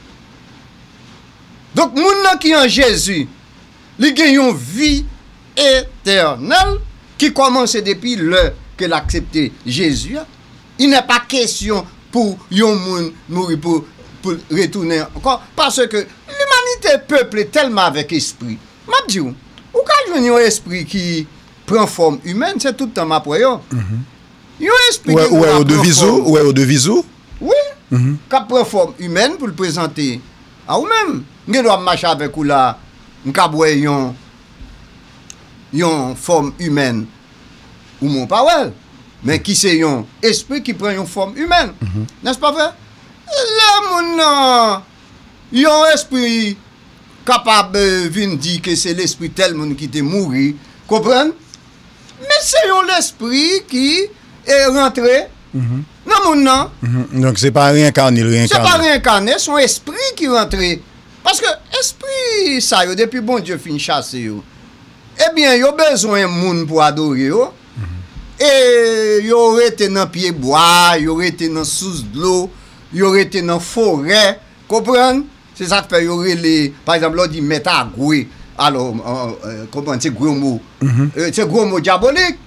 Donk, moun nan ki an Jezi, li gen yon vi etènèl ki kòmanse depi lè ke l aksepte Jezi a. Il n'est pas question pou yon moun mouri pou, pou l retounen ankò. Paske limanite peple tèlman avèk espri. M ap di w, ou ka jwenn yon espri ki pran fòm imèn, se tout tan m ap wè yo. Yon espri ki pran fòm. Ou wè yo deviz ou? Ou wè yo deviz ou? Wi. K ap pran fòm imèn pou l prezante a ou menm. M gen dwa m mache avèk ou la, m kab wè yon, yon fòm imèn, ou men w pa wè l, men ki se yon espri ki pran yon fòm imèn. N'est-ce pas vrai? Lè moun nan, yon espri kapab, eh, vin di ke se lespri tèl moun ki te mouri, konprann? Men se yon lespri ki, eh, rantre nan moun nan. Donk, se pa reyenkane, l reyenkane. Se pa reyenkane, se yon espri ki rantre. Paske espri sa yo, depi Bondye fin chase yo, ebyen, yo bezwen moun pou adore yo. E yo rete nan pye bwa, yo rete nan sous dlo, yo rete nan forè. Konprann? Se sa k fè yo rele, pa egzanp, lè w di mèt a gwe, alò, eh, eh, konprann, se gwo mo. Eh, se gwo mo dyabolik.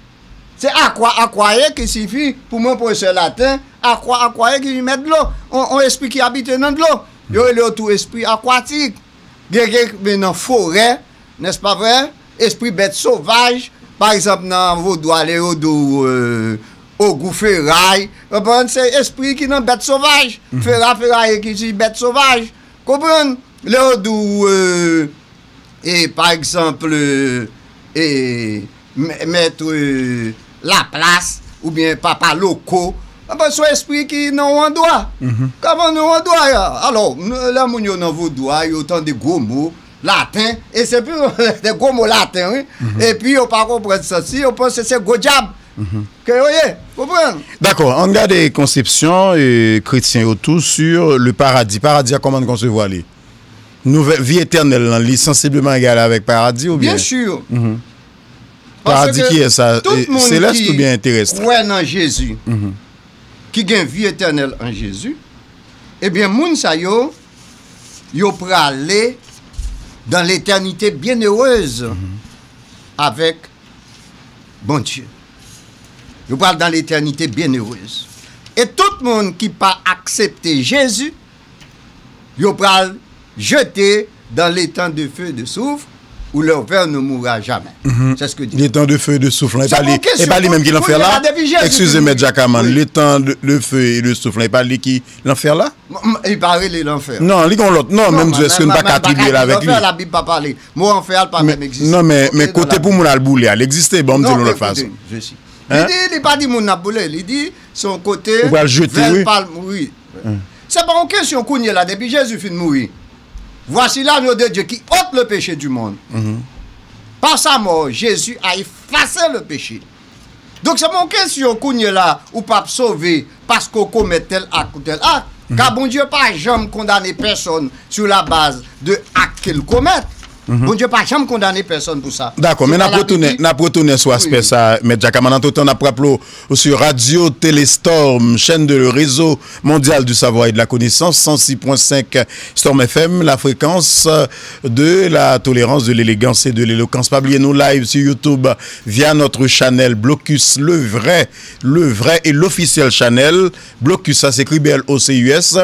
Se akwa, akwaye ki sifi, pou mwen, pwofesè laten, akwa, akwaye ki mèt dlo, on, on espri ki abite nan dlo. Yo rele yo tou espri akwatik. Gen, gen, men nan forè, n'est-ce pas vrai? Espri bèt sovaj, pa egzanp, nan vodou a, lè yo di w, eh, ogou feray, konprann, se espri ki nan bèt sovaj. Fera, feraye ki di bèt sovaj. Konprann? Lè yo di w, eh, e, pa egzanp, eh, eh, mè-, mèt, eh, Laplas oubyen Papa Loko. Anben, se yon espri ki nan yon andwa. Kòman nan yon andwa a? Alò, lè moun yo nan vodou a, yo tande gwo mo laten, e se pi de gwo mo laten, wi. Epi yo pa konprann sans li, yo panse se gwo dyab. ke yo ye. Konprann? Dakò, ann gade konsepsyon e, kretyen yo tou sur le paradis. Paradi a, kòman n konsevwa li? Nouvè, vi etènèl lan, li sansibleman egal avèk paradi oubyen? Byen si. Paradi ki e sa? Tout moun selès oubyen terès? Ki kwè nan Jezi, ki gen vi etènèl an Jezi, ebyen, moun sa yo, yo prale dans l'éternité bienheureuse avec Bondye. Yo pral dans l'éternité bienheureuse. E tout moun ki pa aksepte Jezi, yo pral jete dans l'étang de feu et de soufre, où leur ver ne mourra jamais. C'est ce que dit. Letan de fe e de souf lan, e pa li menm ki lanfè la? Eskize, mèt Jakaman, letan de fe e de souf lan, e pa li ki lanfè la? Li pa rele lanfè. Non, li gen yon lòt non, menm di, èske n pa ka atribye l avèk li? Lanfè, Labib pa pale. Mo anfè a, l pa menm egziste. Non, men, men kote pou moun al boule a, l egziste? Bon, m di l yon lòt fason. Li di, li pa di moun ap boule, li di se yon kote. Ou pral jete, wi. Wi. Se pa yon kesyon kounye la, depi Jezi fin mouri. Voici l'agneau de Dieu qui ôte le péché du monde. Par sa mort, Jésus a effacé le péché. Donk, se pa yon kesyon kounye la, ou p ap sove paske w komèt tèl ak ou tèl ak. Ka Bondye pa janm kondane pèsonn sou la baz de ak ke l komèt. Bondye pa janm kondane pèsonn pou sa. Dakò, men n ap retounen, n ap retounen sou aspè sa, mèt Jakaman. Antretan, n ap raple w sur Radio Télé Storm, chaîne de réseau mondial du savoir et de la connaissance, cent six point cinq Storm F M, la fréquence de la tolérance, de l'élégance et de l'éloquence. Pa bliye nou live sur YouTube via notre channel Blocus, le vrai, le vrai et l'officiel channel. Blocus, sa se ekri B L O C U S.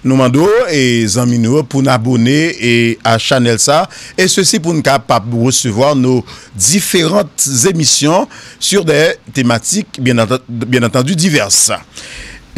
Nou mande w, e zanmi nou yo, pou n abone e a chanèl sa. E sesi pou n kapab resevwa nos différentes émissions sur des thématiques, bien enten-, bien entendu, diverses.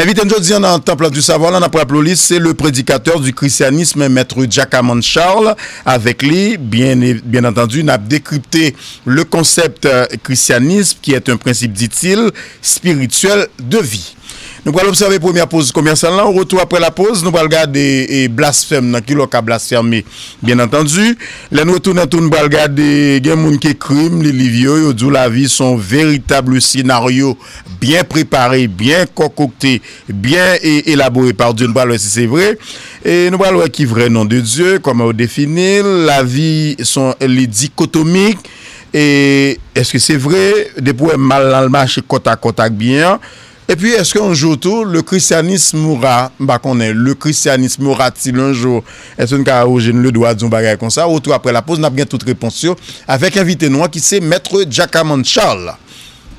Envite n jodi an nan Temple du Savoir la, n ap raple w li, se le prédicateur du christianisme, Maître Jack Ammon Charles. Avèk li, bien, bien entendu, n ap dekripte le concept, euh, christianisme, qui est un principe, dit-il, spirituel de vie. Nou pral obsève premyè poz komèsyal la. Au retour après la pause, nou pral gade e blasfèm nan, ki lè w ka blasfème, bien entendu. Lè n retounen tou, n pral gade, gen moun ki ekri m, li liv yo, yo di w lavi se yon veritab senaryo byen prepare, byen konkokte, byen e, elabore pa Dye. Nou pral wè si se vre. E nou pral wè ki vrè non de Dye, kòman yo defini l. Lavi se yon, li dikotomik. E èske se vre? Depi w wè mal lan, l mache kòtakòt ak byen an. Epi, èske yon jou tou, le christianisme mourra, m pa konnen, le christianisme mourra-t-il un jour? Èske n ka, Eugène Ledroit, di yon bagay konsa? Retour après la pause, n ap gen tout repons yo avèk envite nou an ki se Maître Jack Ammon Charles.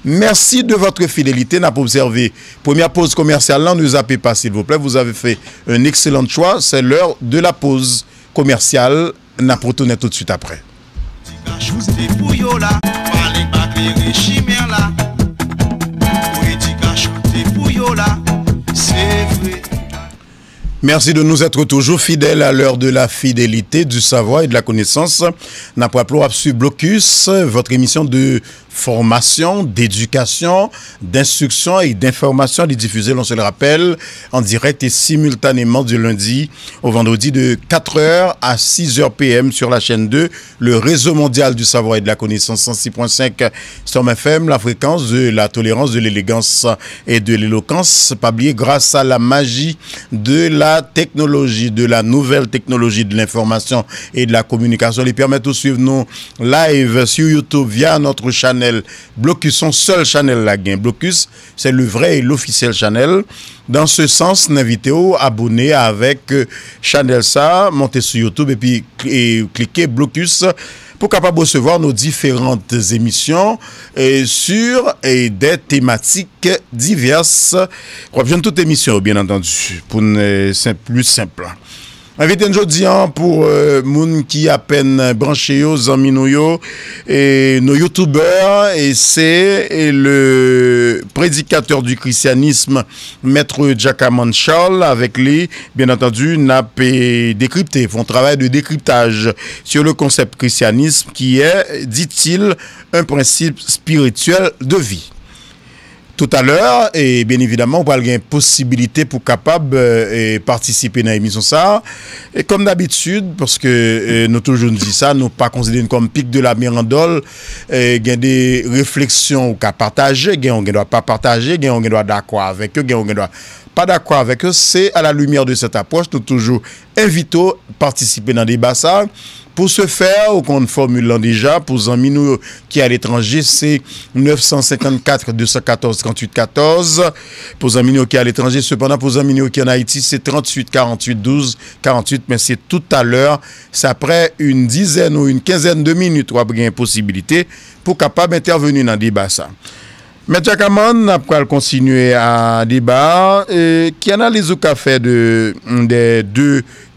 Merci de votre fidélité. N ap obsève premyè poz komèsyal lan, ne zappez pas, s'il vous plaît. Vous avez fait un excellent choix. C'est l'heure de la pause commerciale. N ap retounen tout de suite après. Predikasyon se pou yo la, pale pa klere chimen la. Predikasyon se pou yo la, se vre. Merci de nous être toujours fidèles à l'heure de la fidélité, du savoir et de la connaissance. N ap raple w ap swiv Blocus, votre émission de formation, d'éducation, d'instruction et d'information. Il est diffusé, l'on se le rappelle, en direct et simultanément du lundi au vendredi de quatre heures à six heures P M sur la chaîne deux, le réseau mondial du savoir et de la connaissance, cent six point cinq Storm F M, la fréquence de la tolérance, de l'élégance et de l'éloquence. Pa bliye, grâce à la magie de la technologie, de la nouvelle technologie de l'information et de la communication, li pèmèt ou swiv nou live sur YouTube via notre channel Blocus, se yon sèl chanèl la gen. Blocus, c'est le vrai et l'officiel channel. Dans ce sens, n envite w abone avèk, euh, chanèl sa, monte sou YouTube epi kli-, e klike Blocus pou kapab resevwa nos différentes émissions, euh, sur, euh, des thématiques diverses. W ap jwenn tout emisyon yo, bien entendu, pou n, euh, senp, pli senp. Envite n jodi an pou, euh, moun ki apèn branche yo, zanmi nou yo, e nos youtubeurs, e se, e le prédicateur du christianisme, Maître Jack Ammon Charles, avèk li, bien entendu, n ap, e, dekripte, fè yon travay de décryptage sur le concept christianisme qui est, dit-il, un principe spirituel de vie. toutalè, e byen evidaman, ou pral gen posibilite pou kapab, e, patisipe nan emisyon sa a. E kòm dabitid, paske, e, nou toujou di sa, nou pa konsidere n kòm pic de la mirandole, e, gen de refleksyon ou ka pataje, gen ou gen dwa pa pataje, gen ou gen dwa dakò avèk yo, gen ou gen dwa pa dakò avèk yo. C'est à la lumière de cette approche, nou toujou envite w patisipe nan deba sa. Pou se fè, ou konn fòmil lan deja, pou zanmi nou yo ki aletranje, se nèf san senkannkat, de san katòz, tranntuit katòz. Pou zanmi nou yo ki aletranje, sepandan, pou zanmi nou yo ki ann Ayiti, se tranntuit karanntuit, douz karanntuit, men se toutalè, se aprè yon dizèn ou yon kenzèn de minit, w ap gen posibilite pou kapab entèveni nan deba sa. Mèt Jack Amand, n ap pral kontinye a deba a. E, ki analiz ou ka fè de, de, de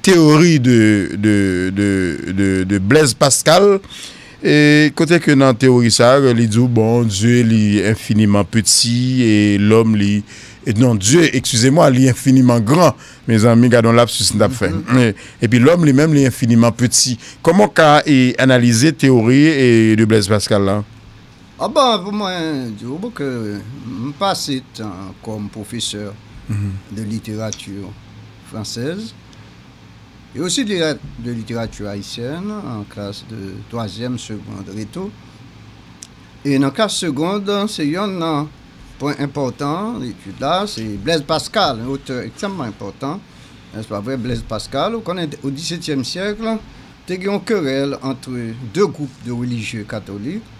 teori de, de, de, de, de Blaise Pascal? E, kote ke nan teori sa a, li di w, bon, Dye, li enfiniman peti, e lòm, li, e non, Dye, excusez-moi, li enfiniman gran. Mezanmi, gade yon lapsus m t ap fè. E, epi lòm, li menm, li enfiniman peti. Kòman w ka, e, analize teori, e, de Blaise Pascal la? Ah bon, pou mwen, di w ke m pase tan kòm pwofesè de littérature française et aussi de, de littérature haïtienne en classe de troisième seconde réto. E nan klas segond, se yonn nan pwen enpòtan etid la, se Blaise Pascal, yon otè ekstrèmman enpòtan, nèspa vre, Blaise Pascal. Ou konnen, o disetyèm syèk, te gen yon kerèl ant de gwoup de relijye katolik.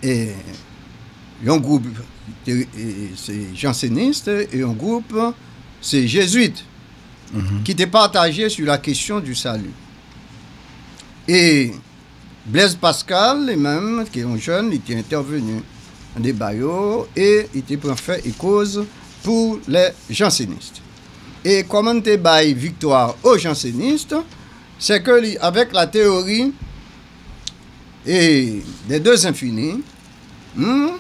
E yon gwoup, te, e, se jansenis, e yon gwoup, se jezwit, ki te pataje sur la question du salut. E Blaise Pascal, li menm, ki yon jèn, li te entèveni nan deba yo, e li te pran fè e koz pou lè jansenis. E kòman te bay viktwa o jansenis, se ke li, avèk la théorie e des deux infinis, hmm,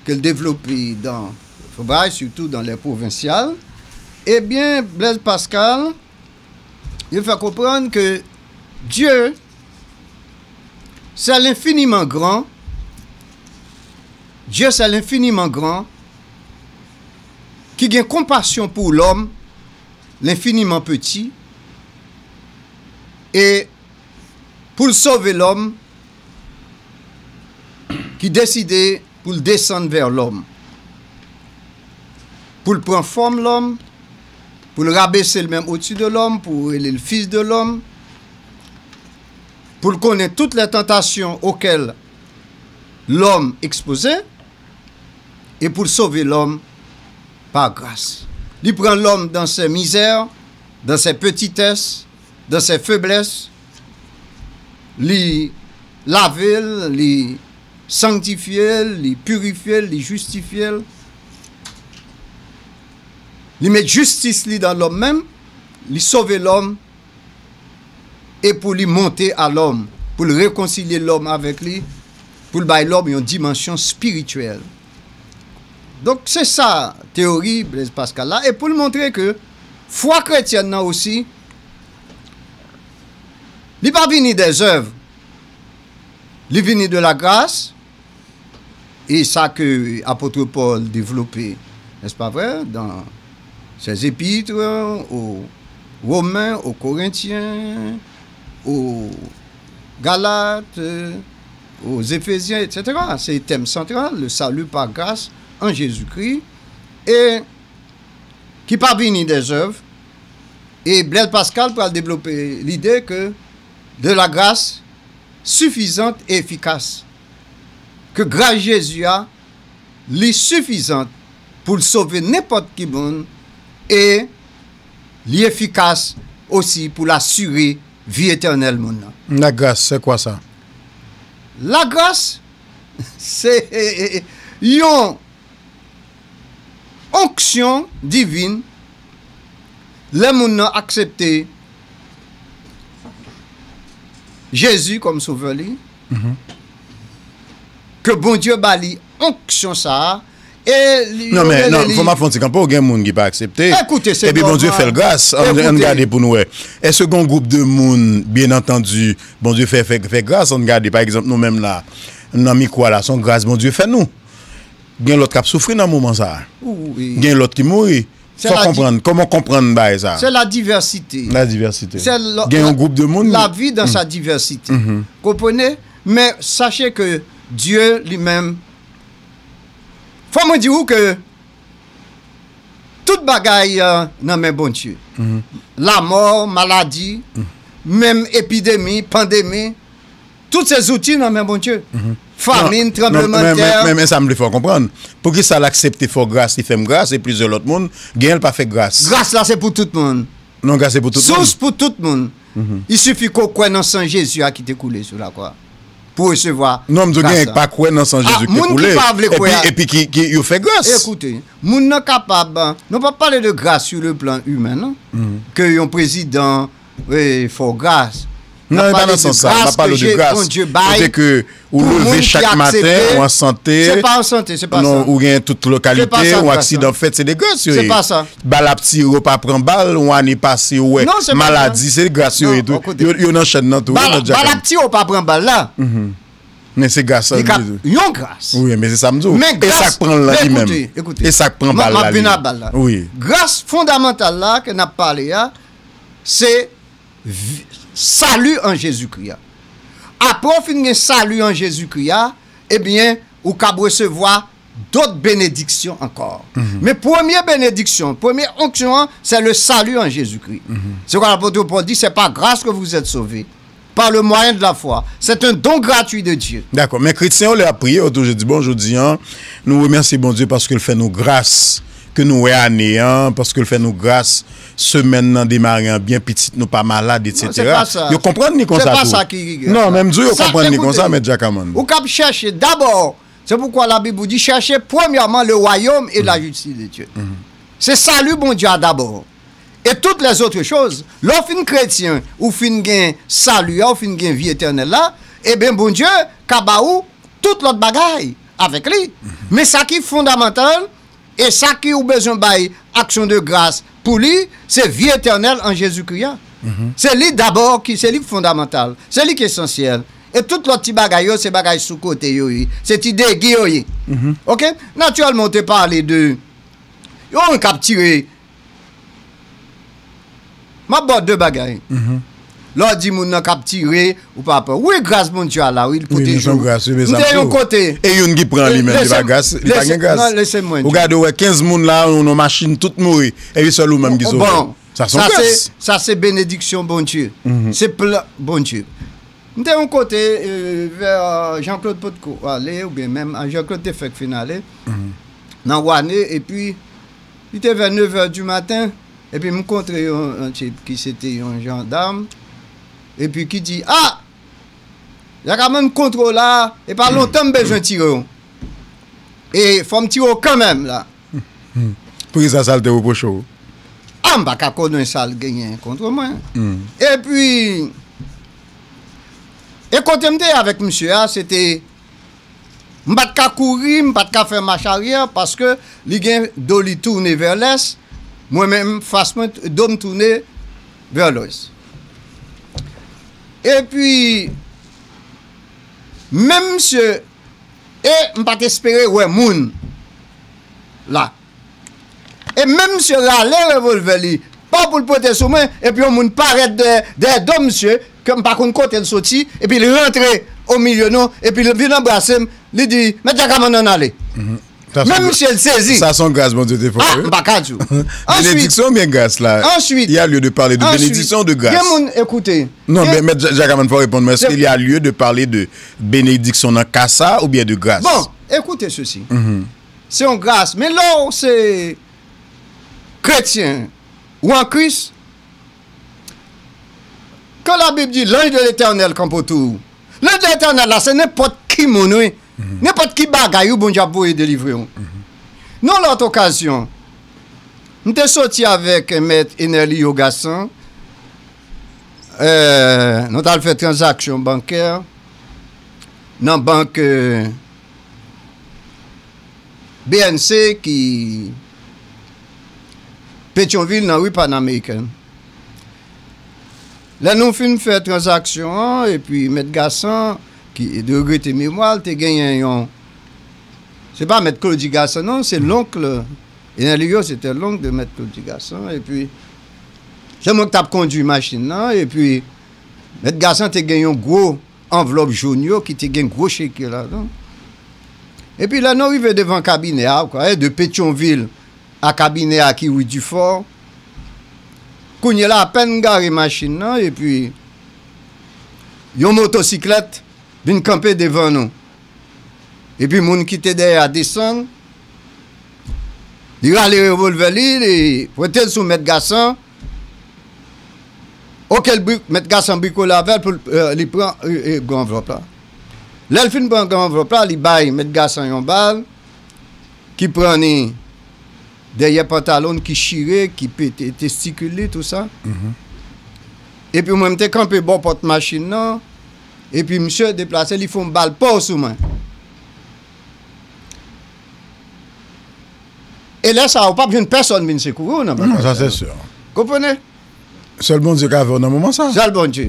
ke l devlope dans Faubraye, surtout dans Les Provinciales, ebyen, Blaise Pascal, li fè konprann ke Dieu, c'est l'infiniment grand, Dieu, c'est l'infiniment grand, ki gen konpasyon pou lòm, l'infiniment petit, e pou l sove lòm, ki deside pou l desann vè lòm, pou l pran fòm lòm, pou l rabese l menm odsi de lòm, pou rele l fils de l'homme, pou l konnen tout les tentations auxquelles l'homme exposé, e pou l sove lòm pa gras. Li pran lòm dans ses misères, dans ses petitesses, dans ses faiblesses, li lave l, li sanktifye l, li pirifye l, li jistifye l. Li met jistis li nan lòm menm, li sove lòm, e pou li monte a lòm, pou l rekonsilye lòm avèk li, pou l bay lòm yon dimansyon espirityèl. Donk, se sa teyori Blaise Pascal la, e pou l montre ke fwa kretyèn nan osi, li pa vini dèzèv, li vini de la gras, e sa ke apot Pòl devlope, n'est-ce pas vrai, dans ses épîtres aux Romains, aux Corinthiens, aux Galates, aux Éphésiens, et cetera. Se tèm santral, le salut par grâce en Jésus-Christ, e ki pa vini dèzèv. E Blaise Pascal pral devlope lide ke de la grâce suffisante et efficace, ke gras Jezi a, li sifizan pou l sove nenpòt ki moun, e li efikas osi pou l asire vi etènèl moun nan. La grâce, c'est quoi ça? Lagras, se yon onksyon divin, lè moun nan aksepte Jezi kòm sovè li, ke Bondye ba li onksyon sa a, e li, non, men, non, fò m ap fè yon ti kanpe, gen moun ki pa aksepte. Epi Bondye fè l gras. Ann, ann gade pou n wè. Èske gen yon gwoup de moun, byen antandi, Bondye fè, fè, fè gras? Ann gade, pa egzanp, nou menm la, nan mikwo a la, se yon gras Bondye fè nou. Gen lòt k ap soufri nan moman sa a. Wi. Gen lòt ki mouri. Fò konprann. Kòman konprann bagay sa a? C'est la diversité. La diversité. Gen yon gwoup de moun. La vie dans sa diversité. Konprann? Men sache ke Dye li menm, fò mwen di w ke tout bagay euh, nan men Bondye. Lanmò, maladi, menm epidemi, pandemi, tout se zouti nan men Bondye. Famin, tranblemanntè. Men sa m vle fè w konprann. Poukisa l aksepte fè w gras, li fè m gras, e plizyè lòt moun, genyen l pa fè gras? Gras la se pou tout moun. Non, gras se pou tout moun. Sous pou tout moun. Il suffit ke w kwè nan san Jezi a ki te koule sou lakwa pou resevwa gras la. Non, m di w genyen k pa kwè nan san Jezi ki te koule. Epi, epi ki, ki yo fè gras. Ekoute, moun nan kapab, nou pa pale de gras sur le plan humain, non? Ke yon prezidan, wi, fè w gras. Non, e pa nan sans sa. M ap pale w de gras. Kote ke ou leve chak maten, ou an sante. Se pa an sante, se pa sa. Non, ou gen tout lokalite, yon aksidan fèt, se de gras yo ye. Se pa sa. Bal ap tire w pa pran bal, yon ane pase, ou wè maladi, se gras yo ye tou. Yo, yo nan chèn nan tou, wi, Mèt Jakab. Bal ap tire w pa pran bal la. Men se gras sa. Li ka yon gras. Wi, men se sa m di w. E sa k pran l lan li menm? E sa k pran bal la li? Wi. Gras fondamantal la ke n ap pale a, se sali an Jezikri a. Apre w fin gen sali an Jezikri a, ebyen, ou kab resevwa dòt benediksyon ankò. Men premye benediksyon, premye onksyon an, se le sali an Jezikri. Se kwa lapot Pòl di, c'est par grâce que vous êtes sauvés, par le moyen de la foi. C'est un don gratuit de Dieu. Dakò, men kretyen yo lè y ap priye, yo toujou di, bon, jodi an, nou remèsye Bondye paske l fè nou gras ke nou wè ane an, paske l fè nou gras semèn nan demare an byen, pitit nou pa malad, etsetera. Yo konprann li konsa tou. Non, men m di w yo konprann li konsa, Mèt Jakamann. Ou kab chèche dabò. Se poukwa Labib ou di, cherchez premièrement le royaume et la justice de Dieu. Se sali Bondye a dabò. Et toutes les autres choses. Lè w fin kretyen, ou fin gen sali a, ou fin gen vi etènèl la, ebyen Bondye ka ba ou tout lòt bagay avèk li. Men sa ki fondamantal, e sa ki ou bezwen bay aksyon de gras pou li, se vi etènèl an Jezikri a. Se li dabò ki, se li ki fondamantal, se li ki esansyèl. E tout lòt ti bagay yo, se bagay sou kote yo ye. Se ti degi yo ye. Oke? Natirèlman, ou te pale de yon moun k ap tire. M ap ba w de bagay. Lè w di moun nan k ap tire, ou pa pè. Wi, gras Bondye a la, wi, li pwoteje w. M te yon kote. E youn ki pran li menm, li pa gras, li pa gen gras. Non, lese mwen di. Ou gade, ou wè kenz moun la, yon machin, tout mouri. Epi sèl ou menm ki sove. Bon, sa se yon gras. Sa se benediksyon Bondye. Se plan Bondye. M te yon kote, euh, vè, euh, Jean-Claude potko ale, oubyen menm, ah, Jean-Claude te fèk fin ale, nan Wane, epi li te vè nevè di maten, epi m kontre yon, yon tip ki se te yon jandam, epi ki di, ah! Jakamann kontre w la, e pa lontan m bezwen tire w. E fò m tire w kanmenm la. Poukisa sa l te repwoche w? Ah, m pa ka konnen sa l genyen kont mwen. Epi, e kote m te ye avèk misye a, se te, m pa t ka kouri, m pa t ka fè mach aryè, paske li gen do li tounen vè lès, mwen menm, fas mwen, do m tounen vè lwès. Epi, menm misye, e m pa t espere wè moun la. E menm misye rale revòlvè li, pa pou l pote sou mwen, epi yon moun parèt dèyè, dèyè do misye, ke m pa konn kote l soti, epi l rantre o milye nou, epi l vin anbrase m, li di, "Mèt Jakamann, ann ale." Menm misye l sezi. Sa se yon gras Bondye te fè w, wi. Ah, m pa ka di w. Benediksyon oubyen gras la? Answit, il y a lieu de parler de bénédiction ou de grâce? Gen moun, ekoute. Non, men Mèt Jakamann, fò w reponn mwen, est-ce qu'il y a lieu de parler de bénédiction nan ka sa oubyen de grâce? Bon, écoutez ceci. Se yon gras. Men lè w se kretyen ou an Kris, ke Labib di, l'ange de l'Éternel campe autour ou. L'ange de l'Éternel la, se nenpòt ki moun, wi. Nenpòt ki bagay ou, Bondye ap voye delivre w. Nan lòt okazyon, m te soti avèk mèt Enerly Yogasan, euh, nou t al fè tranzaksyon bankè nan bank, euh, B N C ki Petyonvil nan ri Panamerican. Lè nou fin fè tranzaksyon an, epi mèt Gasan, ki de regrete memwa l, te genyen yon, Se pa mèt Claudy Gassant, non, se lonk. Enèlio, se te lonk de mèt Claudy Gassant. Epi, se mwen ki t ap kondui machin nan. Epi, mèt Gassant te gen yon gwo anvlòp jòn yo ki te gen gwo chèk yo ladan. Epi, lè nou rive devan kabinè a, ou kwè, de Petyonvil a kabinè a ki ri Difò. Kounye la, apèn gare machin nan, epi yon motosiklèt vin kanpe devan nou. Epi moun ki te dèyè a desann, li rale revòlvè li, li pote l sou mèt Gassant. Oke, l bri-, mèt Gassant brikole avè l pou l, eh, li pran, eh, eh, gwo anvlòp la. Lè l fin pran gwo anvlòp la, li bay mèt Gassant yon bal ki pran ni dèyè pantalon ki chire, ki pete testikil li, tou sa. Epi mwen, m te kanpe bò pòt machin nan, epi misye deplase, li fè yon bal po sou mwen. E lè sa a, ou p ap jwenn pèsòn vin sekouri w nan bagay sa yo. Non, sa se si. Konprann? Sèl Bondye ka avè w nan moman sa. Sèl Bondye.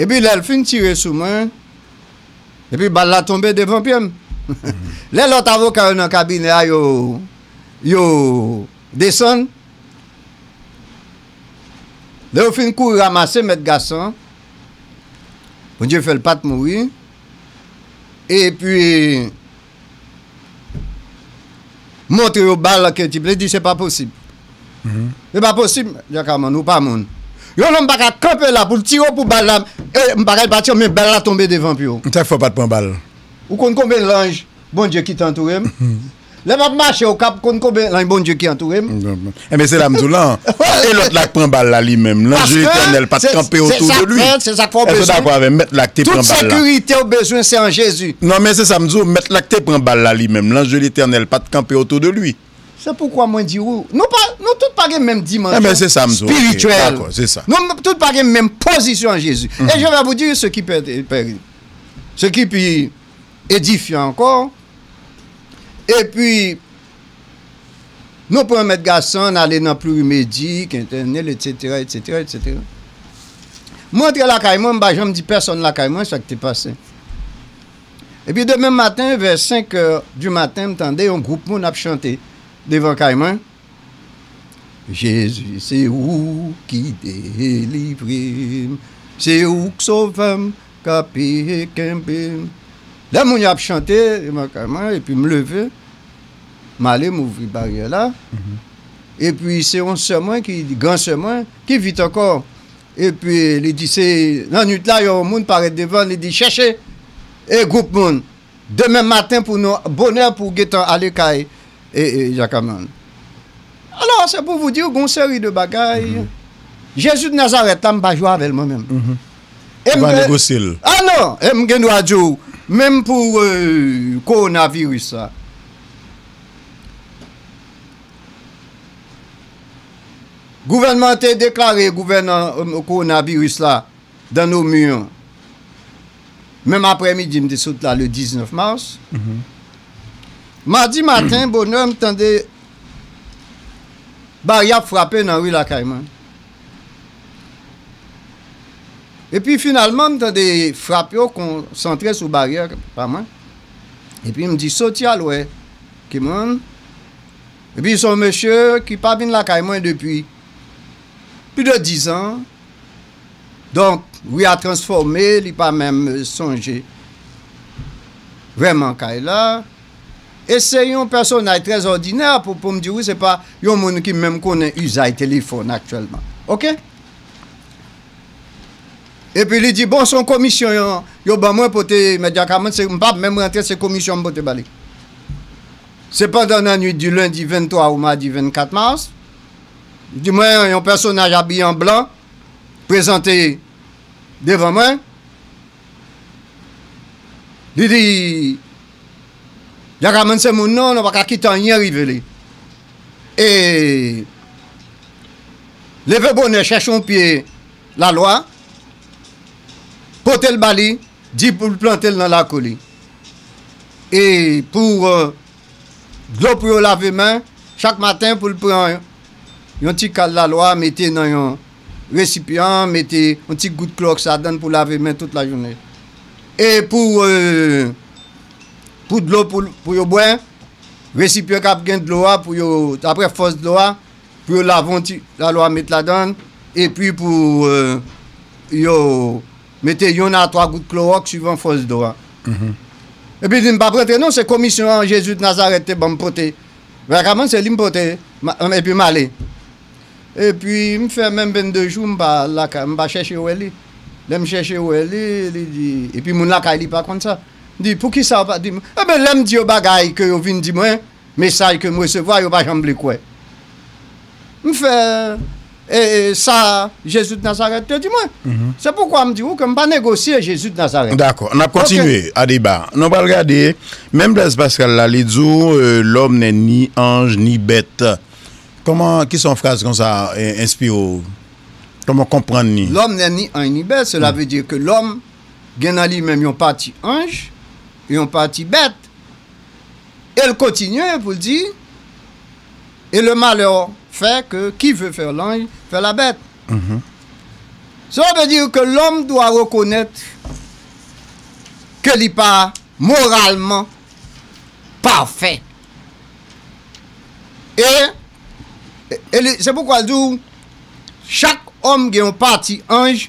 Epi lè l fin tire sou mwen, epi bal la tonbe devan pye m. Lè lòt avoka yo nan kabinè a, yo, yo desann, lè yo fin kouri ranmase mèt Gassant, Bondye fè l pa t mouri. Epi, montre yo bal ke tip li di se pa posib. Se pa posib, Jakaman, ou pa moun. Yon nonm pa ka kanpe la pou l tire w pou bal la, e, m pa ka pati, men bal la tonbe devan pye w. Sa k fè w pa t pran bal? Ou konn konbyen lanj Bondye ki te antoure m? Lè m ap mache Okap, konn konbyen lanj Bondye ki antoure m? Enben, se la m di w lan. E lòt la k pran bal la li menm, lanj de Letènèl pa t kanpe otou de li. Èske w dakò avè m? Mèt la k te pran bal la. Tout sekirite w bezwen, se an Jezi. Non, men se sa m di w, mèt la k te pran bal la li menm, lanj de Letènèl pa t kanpe otou de li. Se poukwa mwen di w, nou pa, nou tout pa gen menm dimansyon espirityèl. Enben, se sa m di w. Oke, dakò, se sa. Nou tout pa gen menm pozisyon an Jezi. E je vais vous dire ce qui peut, peut, ce qui peut édifiant encore. Epi, nou pran mèt Gassant, n ale nan Plurimédic, Etènèl, etsetera, etsetera, etsetera. Mwen antre lakay mwen, m pa janm di pèsòn lakay mwen sa k te pase. Epi demen maten, vè senk è di maten, m tande yon gwoup moun ap chante devan kay mwen. Jezi, se ou ki delivre m, se ou k sovè m, k ap kenbe m. Lè moun yo ap chante, epi m leve, m ale, m ouvri baryè la. Epi se yon sè mwen ki, gran sè mwen, ki vit ankò. Epi li di, se nan nwit la, yon moun parèt devan, li di, chèche e gwoup moun. Demen maten pou nou, bonè pou gentan ale kay, e, e, Jakaman. Alò, se pou vous dire, gon seri de bagay. Jezi de Nazarèt la, m pa jwe avè l mwen menm. E m pa negosye l. A non, e m gen dwa di w, menm pou, e, kowonaviris la. Gouvènman an te deklare gouvènan, e, kowonaviris la dans nos murs. Menm aprèmidi, m te sot la le diznèf mas. Madi maten, bonè, m tande baryè ap frape nan ri lakay mwen. Epi finalman, m tande frap yo konsantre sou baryè pa mwen. Epi m di, soti al wè ki moun. Epi se yon mesye ki pa vin lakay mwen depi plis de diz an. Donk, ri a transfòme, li pa menm sonje vrèman kay la. E se yon pèsonaj trè òdinè pou, pou m di wi, se pa yon moun ki menm konnen izay telefòn aktyèlman. Oke? Epi li di, bon, se yon komisyon yo, yo ban mwen pote Mèt Jakaman, se, m pa menm rantre, se komisyon m pote ba li. Sepandan, nan nwit di lendi venntwa ou madi vennkat mas, li di mwen, yon pèsonaj abiye an blan prezante devan mwen. Li di, Jakaman se moun nan, nou pa ka kite anyen rive li. E leve bonè, chèche yon pye lalwa, pote l ba li, di pou l plante l nan lakou li. E pou, e, dlo pou yo lave men, chak maten pou l pran yon ti kal lalwa, mete nan yon resipyan, mete yon ti gout klòks ladan l pou lave men tout lajounen. E pou, e, pou dlo pou, pou yo bwè, resipyan k ap gen dlo a pou yo, daprè fòs dlo a, pou yo lave yon ti, lalwa met ladan l, epi pou, euh, yo mete yonn a twa gout klowòks suivan fòs dlo a. Epi li di m p ap rantre non, se komisyon an Jezi de Nazarèt te ban m pote. Vagabon se li m pote, ma- epi m ale. Epi m fè menm vennde jou m pa lakay, m pa chèche wè li. Lè m chèche wè li, li di, epi moun lakay li pa konn sa. M di, "Poukisa w pa di mwen?" Ebyen, lè m di yo bagay ke yo vin di mwen, mesaj ke m resevwa, yo pa janm vle kwè. M fè e, e, sa Jezi de Nazarèt te di mwen. Se poukwa m di w ke m pa negosye Jezi de Nazarèt. Dakò, n ap kontinye a deba. Nou pral gade, menm Blaise Pascal la, li di w, euh, l'homme n'est ni ange ni bête. Kòman, ki sa yon fraz konsa, eh, enspire w? Kòman w konprann li? L'homme n'est ni ange ni bête, cela veut dire que l'homme gen nan li menm yon pati anj e yon pati bèt. E l kontinye pou l di, et le malheur fait que qui veut faire l'ange fait la bête. Cela veut dire que l'homme doit reconnaître que li pa moralman pafè. E, e li, se poukwa l di w, chak òm gen yon pati anj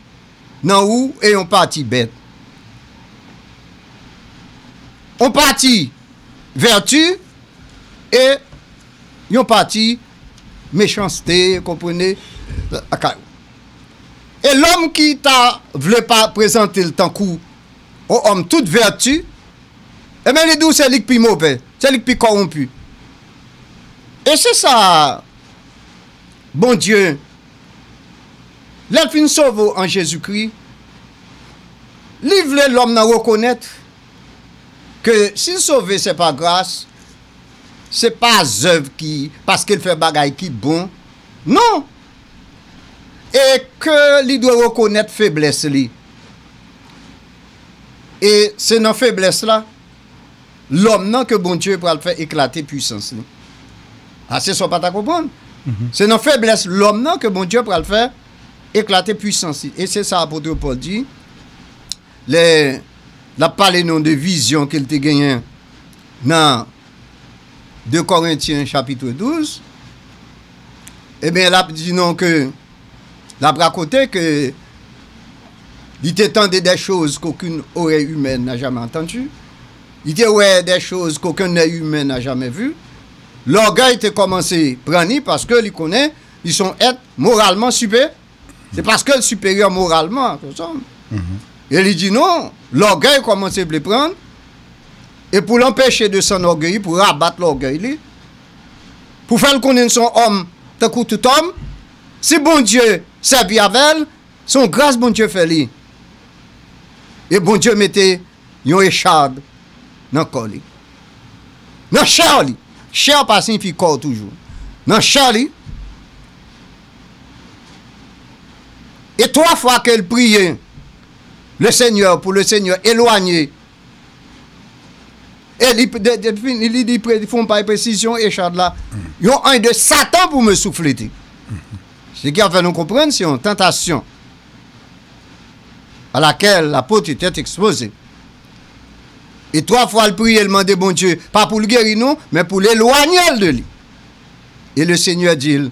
nan ou e yon pati bèt. Yon pati vèti e yon pati mechanste, konprene, lakay ou. E lòm ki ta vle pa prezante l tankou yon òm tout vèti, ebyen, li di w se li k pi movè, se li k pi kòwonpi. E se sa, Bondye, lè l fin sove w an Jezikri, li vle lòm nan rekonèt ke si l sove, se pa gras, se pa zèv ki, paske l fè bagay ki bon. Non! E ke li dwe rekonèt feblès li. E se nan feblès la, lòm nan ke Bondye pral fè eklate pwisans li. A, se sa w pa ta konprann. Se nan feblès lòm nan ke Bondye pral fè eklate pwisans li. E se sa apot Pòl di, lè l ap pale nou de vizyon ke l te genyen nan de Korentyen chapit douz, ebyen, l ap di nou ke, l ap rakonte ke li te tande des choses qu'aucune oreille humaine n'a jamais entendues. Li te wè des choses qu'aucun œil humain n'a jamais vues. Lògèy te kòmanse pran li paske li konnen li se yon èt moralman sipe-, se paske l siperyè moralman, konsa. E li di non, lògèy kòmanse vle pran l, e pou l anpeche de sannògeyi, pou rabat lògèy li, pou fè l konnen l se yon òm tankou tout òm, si Bondye sèvi avè l, se yon gras Bondye fè li. E Bondye mete yon echad nan kò li. Nan chè li. Chè pa siyifi kò toujou. Nan chè li. E twa fwa ke l priye le Senyè, pou le Senyè elwanye. E li, de, de, li, li pre-, fè yon pay presizyon echad la. Yon anj de Satan pou me souffleter. Ce qui a fait nou konprann se yon tantasyon à laquelle l'apôtre était exposé. E twa fwa l priye, l mande Bondye, pa pou l geri non, men pou l elwanye l de li. E le Senyè di l,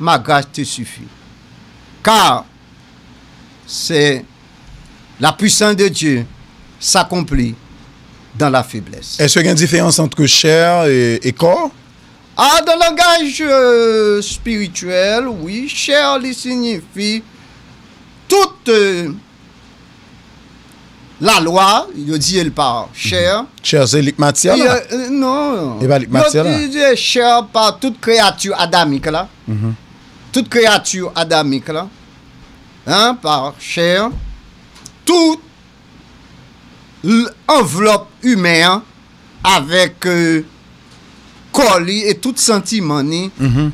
ma grâce te suffit. Car c'est la puissance de Dieu s'accomplit dans la faiblesse. Èske gen diferans ant chè e, e kò? Ah, dans le langage euh, spirituel, wi, chè li siyifi tout euh, lalwa, yo di l pa chè. Chè se lik matyè la? Non. E pa lik matyè la? Yo di chè pa tout kreyati adamik la. Tout kreyati adamik la. Hein, pa chè. Tout anvlòp imen an avèk euh, kò li e tout santiman ni,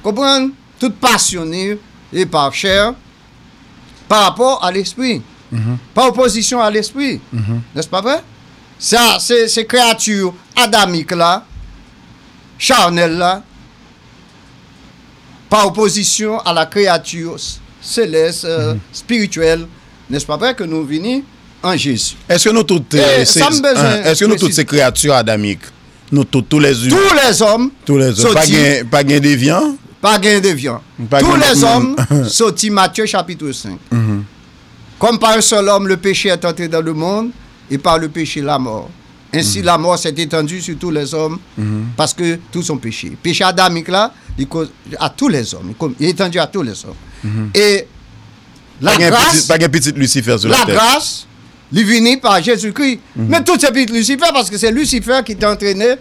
konprann? Tout pasyon ni e pa chè, pa rapò a lespri, pa opozisyon a lespri, n'est-ce pas vrai? Sa, se, se kreyati adamik la, charnèl la, pa opozisyon a la créature céleste, euh, spirituelle, n'est-ce pas vrai que nou vini an Jezi. Èske nou tout, E se, sa m bezwen ah, èske nou tout presize. Se kreyati adamik? Nou tout, tous les humains. Tous les hommes Tous les hommes. Pa sortis gen, pa gen devyan? Pas gain de viande. Pas Tous gain les de hommes sortis, Matthieu chapitre cinq. Comme par un seul homme le péché est entré dans le monde, et par le péché la mort. Ainsi la mort s'est étendue sur tous les hommes, parce que tous ont péché. Péché adamik la, li koz a tous les hommes, li kom- li étendu à tous les hommes. E la Pa gen grâce, pitit, pa gen pitit Lisifè sou la la tèt. Grâce, li vini par Jésus-Christ. Men tout se pitit Lisifè, paske se Lisifè ki te antrennen,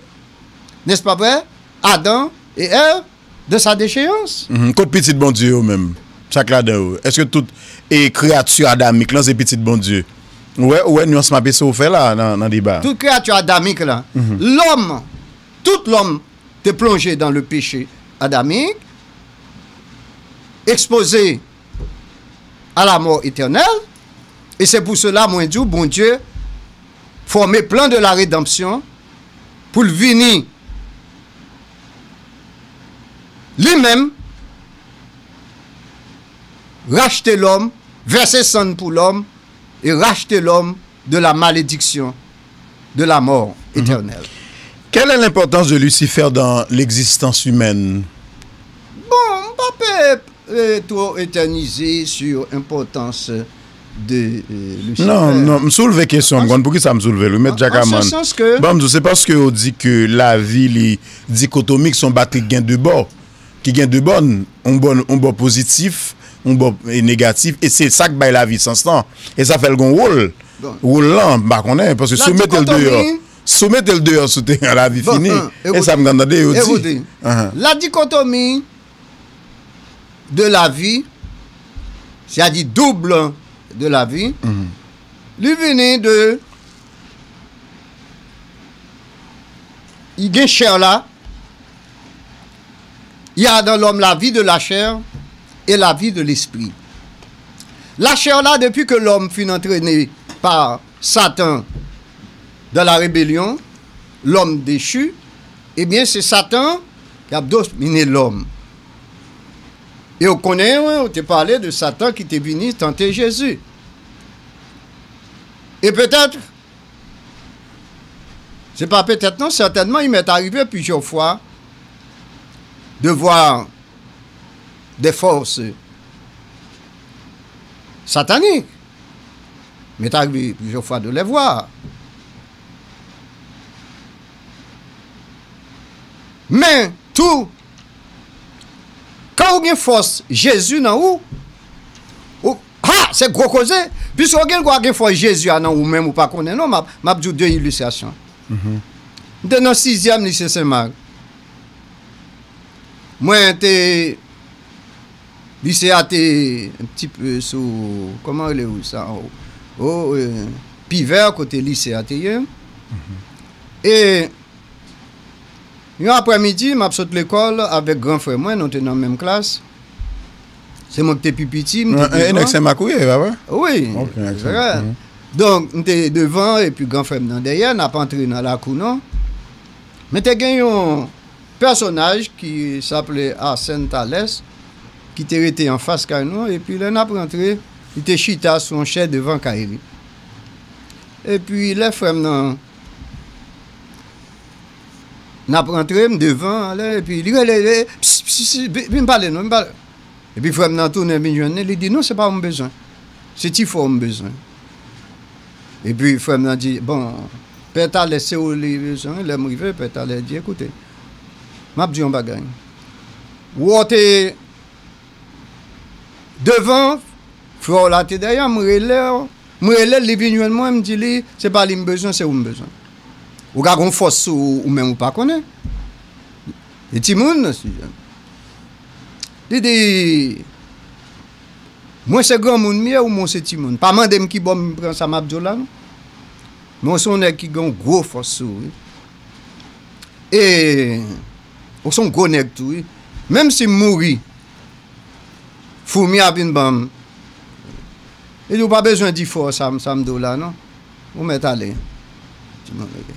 n'est-ce pas vrai, Adam et Èv de sa déchéance. Mhm. Kot pitit Bondye yo menm? Sa k ladan yo? Èske tout e kreyati adamik lan se pitit Bondye? Ou wè, ou wè nyans m ap eseye w fè la nan, nan deba. Tout kreyati adamik la, lòm, tout lòm te plonje dans le péché adamique, exposé à la mort éternelle. Et c'est pour cela, mwen di w, Bondye fòme plan de la rédemption pou l vini li menm rachte lòm, vèse san l pou lòm, e rachte lòm de la malédiction de la mort éternelle. Quelle est l'importance de Lucifer dans l'existence humaine? Bon, m pa pe e, two etènize sur enpòtans de e, Lucifer. Non, non, m soulve kesyon, m konn poukisa m soulve l, wi, mèt Jakaman. An se sans ke Bon, m di w, se paske yo di ke lavi li dikotomik, se yon batri ki gen de bò, ki gen de bòn, yon bò, yon bò pozitif, yon bò e, negatif, e se sa k bay lavi sans lan. E sa fè l gon wòl. Bon. Wòl lan, m pa konnen, paske si w mete l deyò, Dikotomi si w mete l deyò sou teren, lavi Bon, fini. an, E sa m konn tande yo di. Écoutez, Ahan. La dichotomie de la vie, c'est-à-dire double de la vie, li vini de, li gen chè la, il y a dans l'homme la vie de la chair et la vie de l'esprit. La chair là, depuis que l'homme fut entraîné par Satan dans la rébellion, l'homme déchu, eh bien, c'est Satan qui a dominé l'homme. E w konnen, wi, w te pale de Satan ki te vini tante Jezi. E petèt, se pa petèt non, sètènman, il m'est arrivé plusieurs fois de voir des forces sataniques. M'est arrivé plusieurs fois de les voir. Men tou, kan ou gen fòs Jezi nan ou, ou ha, se gwo koze. Piske ou gen dwa gen fòs Jezi a nan ou menm, ou pa konnen non. M ap, m ap di w de ilistrasyon. M te nan sizyèm lise Sen Mak. Mwen te, lise a te yon ti pe sou, kòman rele ri sa? O, o, e, Pivè, kote lise a te ye. E yon aprèmidi, m ap sot lekòl avèk gran frè mwen, nou te nan menm klas. Se mwen ki te pi piti, m te E nèg Sen Mak ou ye, papa? Wi. Ok, nèg Sen Vre. Mak. Donk, m te devan, epi gran frè m nan dèyè, n ap antre nan lakou non. Men te gen yon pèsonaj ki saple Arsène Thalès, ki te rete anfas kay nou, epi lè n ap rantre, li te chita sou yon chè devan kay li. Epi lè frè m nan, n ap rantre, m devan, anlè, epi li rele, rele, ps, ps, ps, vin, vin pale non, vin pale. Epi frè m nan tounen vin jwenn li, li di, "Non, se pa ou m bezwen. Se ti frè w m bezwen." Epi frè m nan di, "Bon, Pè Talè, se ou li bezwen." Lè m rive, Pè Talè di, "Ekoute, m ap di yon bagay. Ou te devan, frè w la te dèyè, m rele w, m rele l, li vin jwenn mwen, m di li, se pa li m bezwen, se ou m bezwen. Ou ka gon fòs sou ou, ou menm ou pa konnen." Li timoun, li di, "Mwen se granmoun m ye, ou mwen se timoun. Pa mande m ki bò m pran sa m ap di w la, non. Men w se yon nèg ki gen yon gwo fòs sou ou, wi. E ou se yon gwo nèg tou, wi. Menm si m mouri, foumi a vin ban m." Li di, "Ou pa bezwen di fò sa, sa m di w la, non. Ou mèt ale." Ti mwen rete.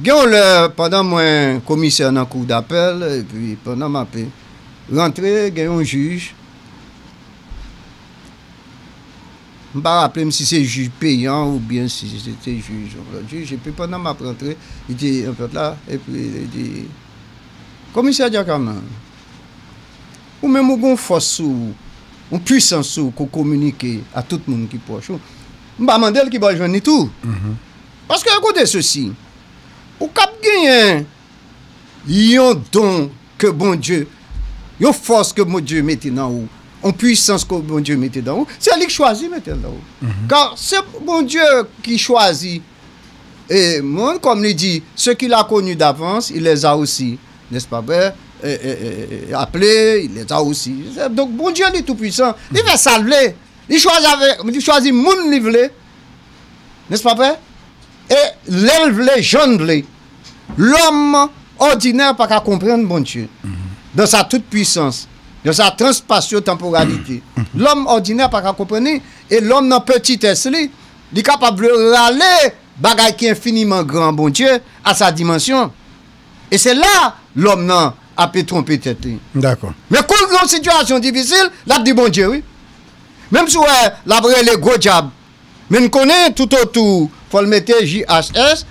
Gen yon lè, pandan mwen komisè nan kou dapèl, epi pandan m ape rantre, gen yon jij M pa raple m si se jij peyi an oubyen si se te jij, yon lòt jij. Epi pandan m ap rantre, li te yon lòt la, epi li di, Komisè Jackman, ou menm ou gon fòs sou ou, yon pwisans sou ou ke w kominike a tout moun ki pwòch ou. M pa mande l ki bò l jwenn li tou. Paske ekoute sesi, ou kab genyen yon don ke Bondye, yon fòs ke Bondye mete nan ou, yon pwisans ke Bondye mete nan ou, se li k chwazi mete nan ou. Kar se Bondye ki chwazi e moun, kòm li di, ceux qu'il a connus d'avance, il les a aussi, n'est-ce pas vrai? E, e, e, e, appelés, il les a aussi. Donk, Bondye, li tou pwisan. Li fè sa l vle. Li chwazi avèk, li chwazi moun li vle. N'est-ce pas vrai? E lè l vle, jan l vle. Lòm òdinè pa ka konprann Bondye. Dans sa toute puissance, dans sa transspatio-temporalité. Lòm òdinè pa ka konprann li. E lòm nan petitès li, li kapab vle rale bagay ki enfiniman gran an Bondye a sa dimansyon. E se la lòm nan ape twonpe tèt li. Dakò. Men kou l gen yon sitiyasyon difisil, l ap di Bondye wi. Menm si w wè l ap rele gwo dyab, men n konnen toutotou fò l mete J H S,